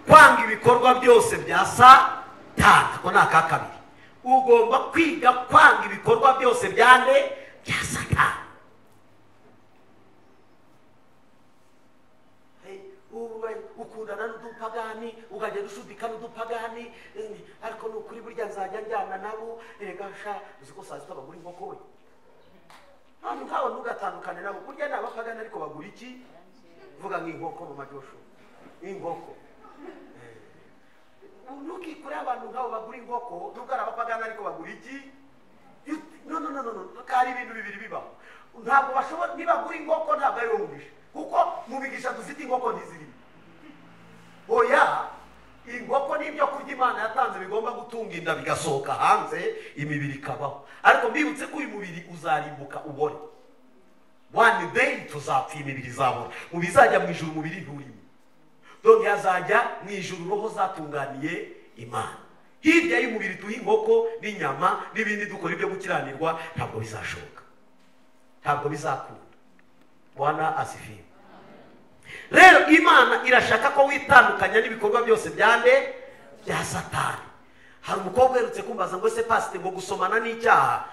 kwanga ibikorwa byose bya Satani. Ko ni aka kabiri, ugomba kwiga kwanga ibikorwa byose byande bya Satani. Ukundana n'udupagani, ukagenda ushudika n'udupagani, ariko ni ukuri burya nzajya njyana nabo. Erega sha, uzi ko saa sita bagura inkoko we? Hano nkawe ntugatandukane nabo, burya ni abapagani ariko bagura iki? Vuga nk'inkoko mama Joshua, inkoko. Ntukikure abantu nk'abo bagura inkoko, nubwo ari abapagani ariko bagura iki? No no no no, hari ibintu bibiri bibaho. Ntabwo bashobora, nibagura inkoko ntabwo ari wo mugisha, kuko mu bigisha dufite inkoko ntizirimo. Oya, inkoko n'ibyo kurya Imana yatanze bigomba gutunga inda bigasohoka hanze, imibiri ikabaho. Ariko mbibutse ko uyu mubiri uzarimbuka ubore. One day tuzapfa, imibiri izabora. Mu bizajya mu ijuru umubiri nturimo. Donc yazajya mu ijuru roho zatunganiye Imana. Hirya y'umubiri tuha inkoko n'inyama n'ibindi dukora ibyo gukiranirwa, ntabwo bizashoboka, ntabwo bizakunda. Bwana asifiwe. Rero Imana irashaka ko witandukanya n'ibikorwa byose byande bya Satani. Hari umukobwa uherutse kumbaza ngo se pasite ngo gusomana n'icyaha,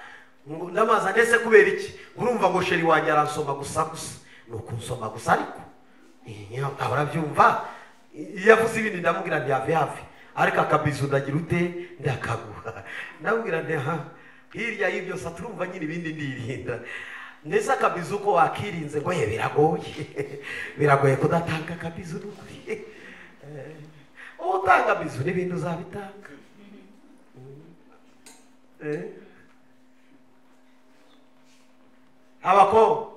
ndamaza ndetse kubera iki? Urumva ngo sheri wanjye aransoma gusa gusa, ni ukunsoma gusa, ariko ahora abyumva. Iyo avuze ibindi ndamubwira nti have have. Ariko akabizu ndagira ute ndakaguha. Ndabwira nti ha hirya y'ibyo sa turumva nyine ibindi ndirinda. Ndetse akabizu ko wakirinze ngo ye biragoye. Biragoye kudatanga akabizu n'ukuri. Utanga bizu n'ibintu uzabitanga. Abakobwa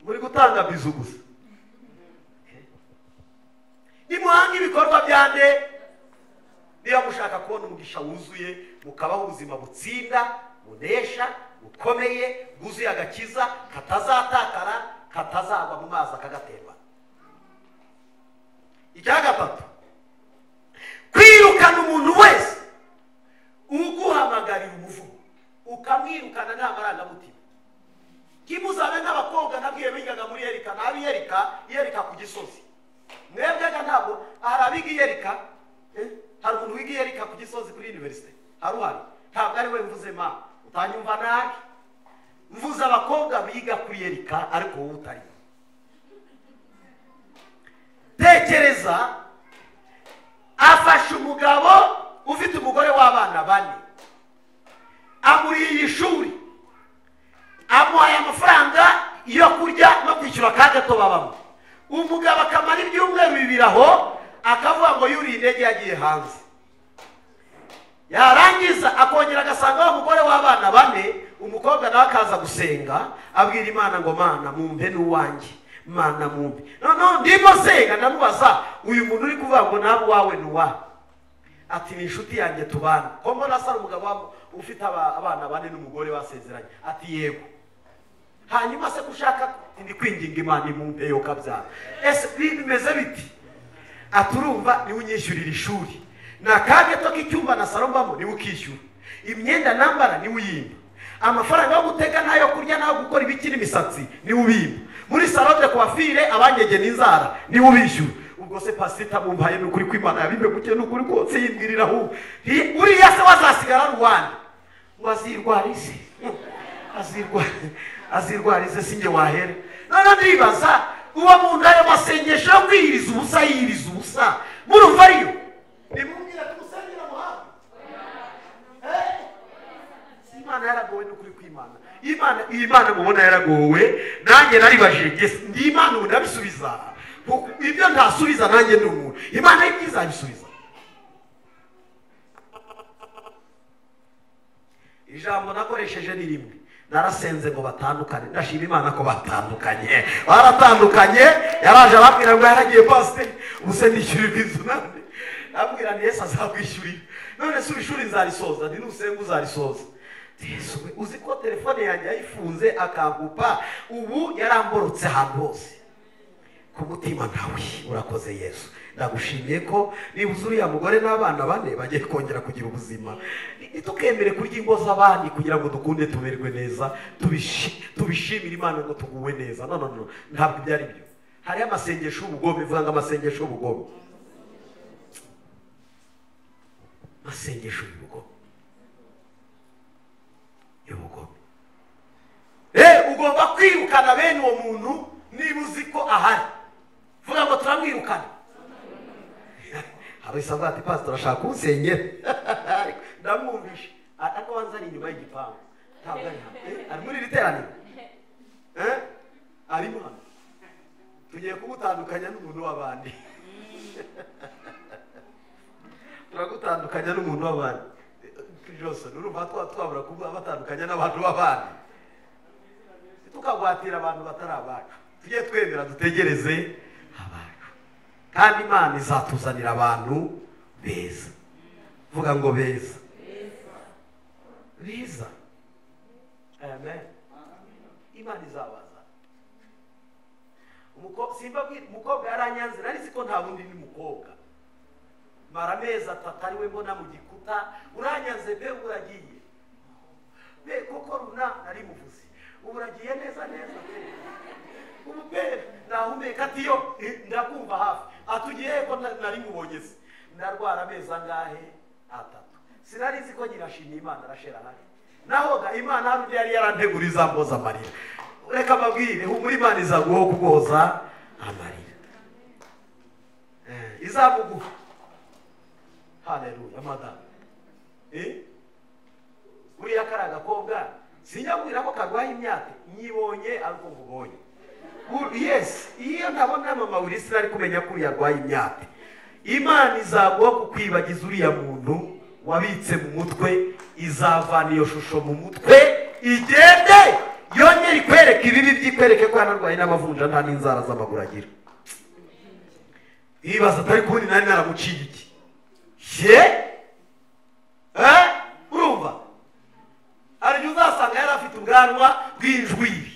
muri gutanga bizu gusa. Nimuhanga ibikorwa byande niba mushaka kubona umugisha wuzuye mukabaho ubuzima butsinda bunesha bukomeye bwuzuye agakiza katazatakara katazagwa mu mazi akagatemba. Icya gatatu, kwirukana umuntu wese uguhamagarira umuvumo ukamwirukana nta marangamutima. Kimuzabe nk'abakobwa nabwiye bigaga muri Yerika n'abi Yerika ku Gisozi. Mwebwega ntabwo hari abiga Yerika, hari umuntu wiga Yerika ku Gisozi kuri university haruhari, ntabwo ari we mvuze ma utanyumva nabi. Mvuze abakobwa biga kuri Yerika ariko wowe utari. Tekereza afashe umugabo ufite umugore w'abana bane, amuriye ishuri, amuhaye amafaranga yo kurya no kwishyura kagato babamo. Umugabo akamara ibyumweru bibiri aho akavuga ngo yuriye indege yagiye hanze. Yarangiza akongera agasanga wa mugore w'abana bane, umukobwa nawe akaza gusenga abwira Imana ngo Mana mumpe n'uwanjye, Mana mumpe. No ndimo senga ndamubaza uyu muntu uri kuvuga ngo nawe wawe ni uwawe? Ati ni inshuti yanjye tubana. Ko mbona asa umugabo ufite abana bane n'umugore basezeranye? Ati yego. Hanyuma se gushaka ndi kwinginga Imana imumpe yo kabyara. Ese bimeze biti? Aturumva ni unyishyurira ishuri, na kageto k'icyumba na salo mbamo ni ukishyura, imyenda nambara ni uyimba, amafaranga yo guteka n'ayo kurya n'ayo gukora ibiki n'imisatsi ni ubimba, muri salon de coiffure abanyege n'inzara ni ubishyura. Ubwo se pasita mumpaye n'ukuri kw'Imana yabimemukiye n'ukuri kose yimbwirira aho uriya se wazasigara Rwanda ngo azirwarize azirwarize sinjye wahera. None ndibaza uwo muntu ayo masengesho yo kwiyiriza ubusa yiriza ubusa murumva ariyo? Nimubwira tumusengera muhanga. Imana yaragowe n'ukuri kw'Imana. Imana mubona yaragowe, nanjye naribajije ndi Imana ubu ndabisubiza. Ibyo ntasubiza nanjye ndi umuntu. Imana ibyiza abisubiza. Ijambo nakoresheje ni rimwe. Narasenze ngo batandukane. Ndashima Imana ko batandukanye. Baratandukanye, yaraje arabwira ngo yaragiye pastor, ubuse ndishyurirwa inzu nande. Abwira ni Yesu azakwishyurira. None se ishuri nzarisoza, ndi nusenga uzarisoza. Yesu we, uzi ko telefone yanjye yayifunze akangupa, ubu yaramborotse ahantu hose. Ku mutima nawe urakoze Yesu. Ndagushimiye ko niba uriya mugore n'abana bane bagiye kongera kugira ubuzima. Ntitukemere kurya ingo z'abandi kugira ngo dukunde tumerwe neza, tubishimire Imana ngo tuguwe neza. No no no, ntabwo ibyo ari byo. Hari amasengesho y'ubugome, bivuga ngo amasengesho y'ubugome. Amasengesho y'ubugome. Y'ubugome. Ugomba kwirukana bene uwo muntu niba uzi ko ahari. Vuga ngo turamwirukana. Abisaba ati pastor ashaka kunsengera. Ndamwumvishe. Ariko wanza ari inyuma y'igipangu. Ntabwo ari hano. Ari muri iri teraniro. Arimo hano. Tugiye kumutandukanya n'umuntu w'abandi. Turagutandukanya n'umuntu w'abandi. Johnson, urumva twabura kuba batandukanya n'abantu b'abandi. Tukagwatira abantu batari abacu. Tujye twemera dutegereze abacu. Kandi Imana izatuzanira abantu beza. Vuga ngo beza. Beza. Amen. Imana izabaza. Umukobwa yaranyanze, nari siko nta bundi ni mukobwa. Mara amezi atatu ari we mbona mu gikuta, uranyanze be uragiye. Be koko runa nari muvuze. Uragiye neza neza. Ubu pe nahumeka atiyo ndakumva hafi. Atugiye ko nari mubonye se. Ndarwara amezi angahe? Atatu. Sinari nzi ko nyirashimye Imana arashera hari. Nahoga Imana hari yari yaranteguriza mboza amarira. Reka mbabwire, humura Imana izaguha kugoza amarira. Izamuguha. Haleluya madamu. Uriya kari agakobwa sinyabwira ko karwaye imyaka nyibonye ariko nkubonye. Yes, iyo ntabona mama Wilson ari kumenya ko yarwaye imyaka. Imana izaguha kukwibagiza uriya muntu wabitse mu mutwe, izavana iyo shusho mu mutwe igende yongere ikwereke ibibi byikwereke ko yanarwaye n'amavunja nta n'inzara z'amaguru agira. Ibaza atari kubundi nari naramuciye iki? Ye? Urumva? Hari igihe uzasanga yari afite ubwanwa bw'injwiri.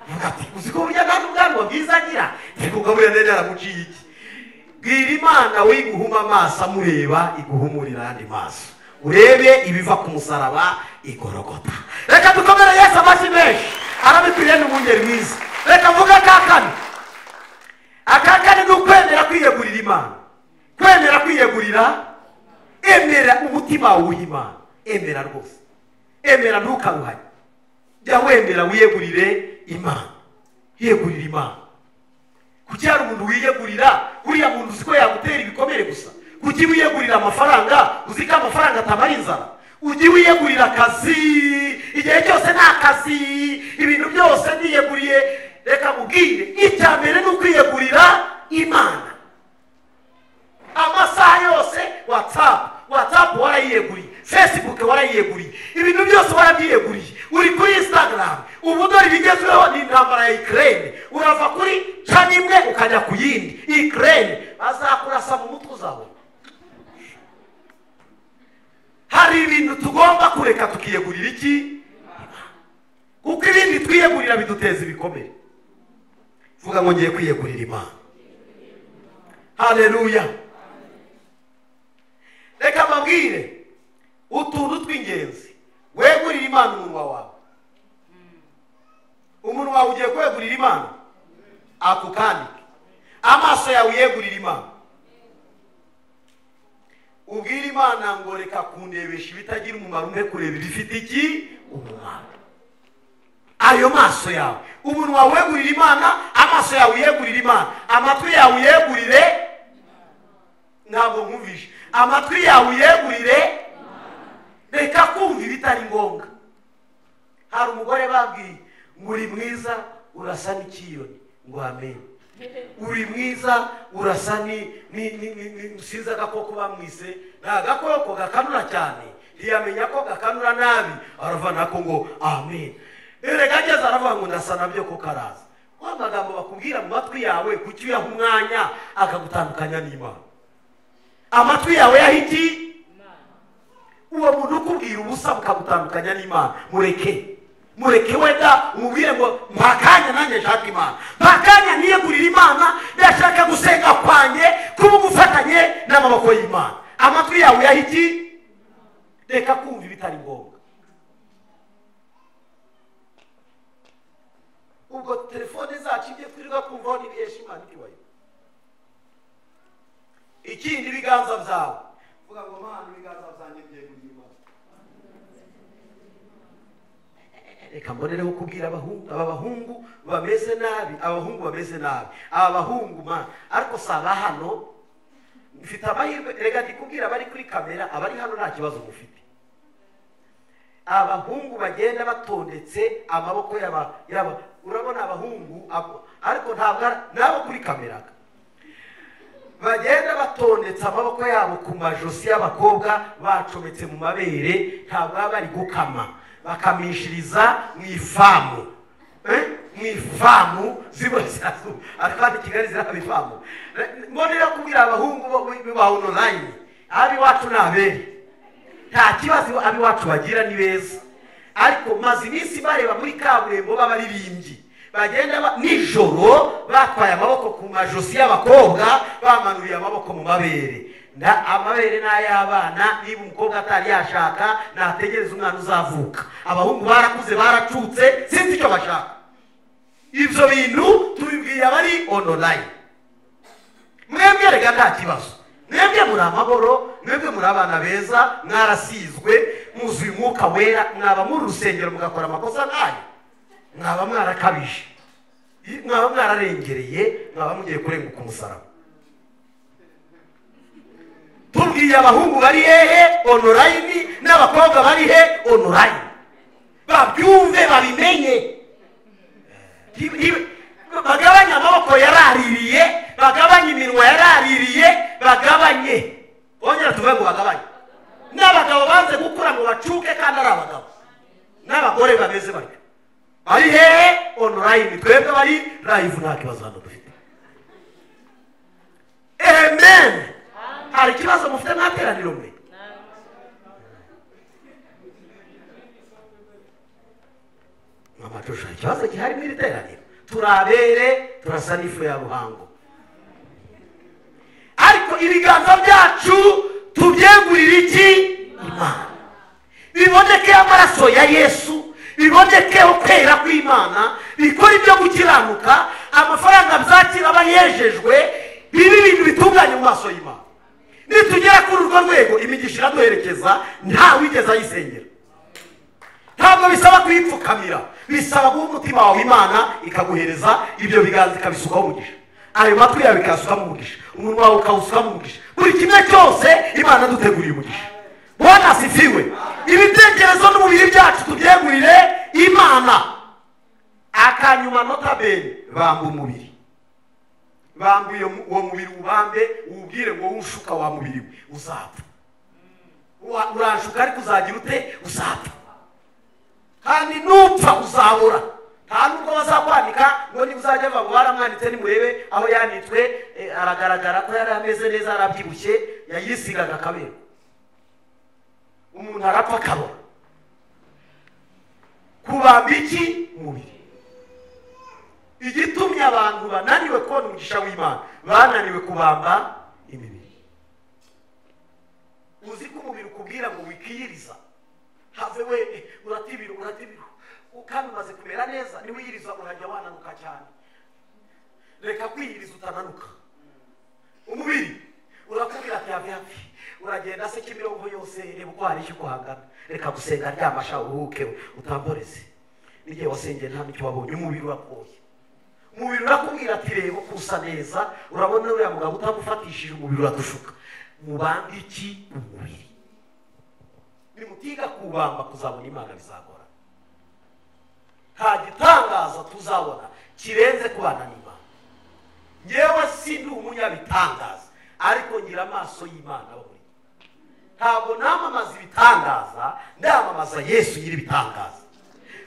Uvuga ati uzi ko burya nta n'ubwanwa bwiza agira, ariko buriya nari naramuciye iki? Bwira Imana we iguhuma amaso amureba, iguhumurira ayandi maso. Urebe ibiva ku musaraba igorogota. Reka dukomere Yesu amashyi menshi, arabikwiriye n'umwungeri mwiza. Reka mvuge akakane. Akakane ni ukwemera kwiyegurira Imana. Kwemera kwiyegurira, emera umutima wawe Imana. Emera rwose. Emera ntukaruhanye. Jya wemera wiyegurire Imana. Yegurira Imana. Kuki hari umuntu wiyegurira uriya muntu uzi ko yagutera ibikomere gusa? Kuki wiyegurira amafaranga uzi ko amafaranga atamara inzara? Ujye wiyegurira akazi igihe cyose nta kazi, ibintu byose niyeguriye. Reka mubwire, icya mbere ni ukwiyegurira Imana. Amasaha yose WhatsApp warayiyeguriye, Facebook warayiyeguriye, ibintu byose warabyiyeguriye. Uri kuri Instagram, ubu dore ibigezweho ni intambara ya Ukraine. Urava kuri cana imwe ukajya ku yindi. Ukraine bazakurasa mu mutwe uzabona. Hari ibintu tugomba kureka tukiyegurira iki? Kuko ibindi twiyegurira biduteza ibikomere. Vuga ngo ngiye kwiyegurira Imana. Haleluya. Reka mbabwire utuntu tw'ingenzi. Wegurira Imana umunwa wawe. Umunwa wawe ugiye kwegurira Imana ako kandike. Amaso yawe yegurira Imana. Ubwira Imana ngo reka kundebesha ibitagira umumaro, umpe kureba ibifite iki umumaro. Ayo maso yawe, umunwa wegurira Imana, amaso yawe yegurira Imana, amatwi yawe yegurire. Ntabwo nkumvishe. Amatwi yawe yegurire. Reka kumva ibitari ngombwa. Hari umugore babwiye ngo uri mwiza urasa n'ikiyoni, ngo amen. Uri mwiza urasa ni sinzi agakoko bamwise, ni agakoko gakanura cyane, ntiyamenya ko gakanura nabi, arava nako ngo amen. Erega ageze aravuga ngo ndasa nabyo ko karaza. Wa magambo bakubwira mu matwi yawe, kuki uyaha umwanya akagutandukanya n'Imana? Amatwi yawe yahiki uwo muntu ukubwira ubusa bukagutandukanya n'Imana, mureke. Mureke wenda umubwire ngo mpakanya nanjye nshaka Imana, mpakanya niyegurira Imana, ndashaka gusenga kwanjye kuba gufatanye n'amaboko y'Imana. Amatwi yawe yahiki? Reka kumva ibitari ngombwa. Ubwo telefone zacu ibyo twirirwa kumvaho n'ibihesha Imana icyubahiro. Ikindi, ibiganza byawe. Vuga ngo Mana, ibiganza byanjye byeguriye Imana. Reka mbonereho kubwira abahungu, aba bahungu bameze nabi, abahungu bameze nabi, aba bahungu ma ariko saba hano mfite amahirwe. Reka ndikubwira abari kuri kamera, abari hano nta kibazo mufite. Abahungu bagenda batondetse amaboko yaba, urabona abahungu ariko ntabwo nabo kuri kamera bagenda batondetse amaboko yabo ku majosi y'abakobwa bacometse mu mabere, ntabwo baba bari gukama, bakamishiriza mu ifamu. Mu ifamu z'iburasirazuba, ariko hano i Kigali ziraba ifamu. Mbonera kubwira abahungu ba online, ab'iwacu ni abere, nta kibazo ab'iwacu bagira, ni beza. Ariko maze iminsi bareba muri kaburimbo b'abaririmbyi bagenda nijoro batwaye amaboko ku majosi y'abakobwa, bamanuriye amaboko mu mabere. Amabere ni ay'abana. Niba umukobwa atari yashaka nategereza umwana uzavuka. Abahungu barakuze baracutse, sinzi icyo bashaka. Ibyo bintu tubibwiye abari online. Mwebwe rega nta kibazo, mwebwe muri amahoro, mwebwe muri abana beza, mwarasizwe, muzuye umwuka wera. Mwaba muri urusengero mugakora amakosa nk'ayo, mwaba mwarakabije, mwaba mwararengereye, mwaba mugiye kurenguka umusaraba. Tubwiye abahungu bari hehe online n'abakobwa bari he online, babyumve babimenye, bagabanye amaboko yaraririye, bagabanye iminwa yaraririye, bagabanye. Ongera tuvuge ngo bagabanye. N'abagabo banze gukura ngo bacuke kandi ari abagabo, n'abagore bameze batyo bari hehe online, twebwe bari live, nta kibazo hano dufite. Amen. Hari ikibazo mufite mwateraniro mwe? Mama Joshua, ikibazo gihari mu iteraniro, turabere turasa n'ifu ya Ruhango, ariko ibiganza byacu tubyegurira iki? Imana. Biboneke amaraso ya Yesu, bibonekeho kwera kw'Imana, bikora ibyo gukiranuka, amafaranga byakira aba yejejwe, bibi ibintu bitunganye mu maso y'Imana. Nitugera kuri urwo rwego imigisha iraduherekeza, nta wigeze ayisengera. Ntabwo bisaba kuyipfukamira, bisaba guha umutima wawe Imana ikaguhereza ibyo biganza ikabisukaho umugisha, ayo matwi yawe ikayasukamo umugisha, umunwa wawe ukawusukamo umugisha, buri kimwe cyose Imana duteguriye umugisha. Bwana asifiwe. Ibitekerezo n'umubiri byacu tubyegurire Imana. Akanyuma nota bene, bamba umubiri, bamba uwo mubiri, ubambe uwubwire ngo ushuka wa mubiri we uzapfa, uranshuka ariko uzagira ute? Uzapfa. Kandi nupfa uzabura, nta nubwo bazakwanika ngo niba uzajya ngo baramwanitse, nimurebe aho yanitswe, aragaragara ko yari ameze neza, arabyibushye, yayisigaga akabera. Umuntu arapfa akabora. Kubamba iki? Umubiri. Igitumye abantu bananiwe kubona umugisha w'Imana, bananiwe kubamba imibiri. Uzi ko umubiri ukubwira ngo wikiyiriza, have we uratibira uratibira, kandi umaze kumera neza, niwiyiriza urajya wananuka cyane. Reka kwiyiriza utananuka. Umubiri urakubwira ati have have, uragenda se Kimironko yose, reba uko hari icyo guhangana, reka gusenga ryamasha uruhuke utamboreze. N'igihe wasengeye nta n'icyo wabonye, umubiri urakoye. Umubiri urakubwira ati reba uko usa neza, urabona uriya mugabo utamufatishije, umubiri uradushuka. Mubambe iki? Umubiri. Nimutiga kubamba kuzabona Imana bizagora. Nta gitangaza tuzabona kirenze kubana n'Imana. Ngewe sindi umunyabitangaza, ariko ngira amaso y'Imana abamuri. Ntabwo namamaza ibitangaza, ndamamaza Yesu nyiri ibitangaza.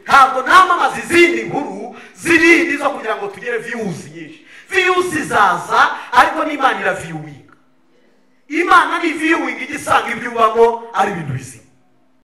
Ntabwo namamaza izindi nkuru zirindi zo kugira ngo tugere views nyinshi. Views zaza, ariko n'Imana iraviewinga. Imana ni viewing igisanga ibyo ubamo ari ibintu bizima.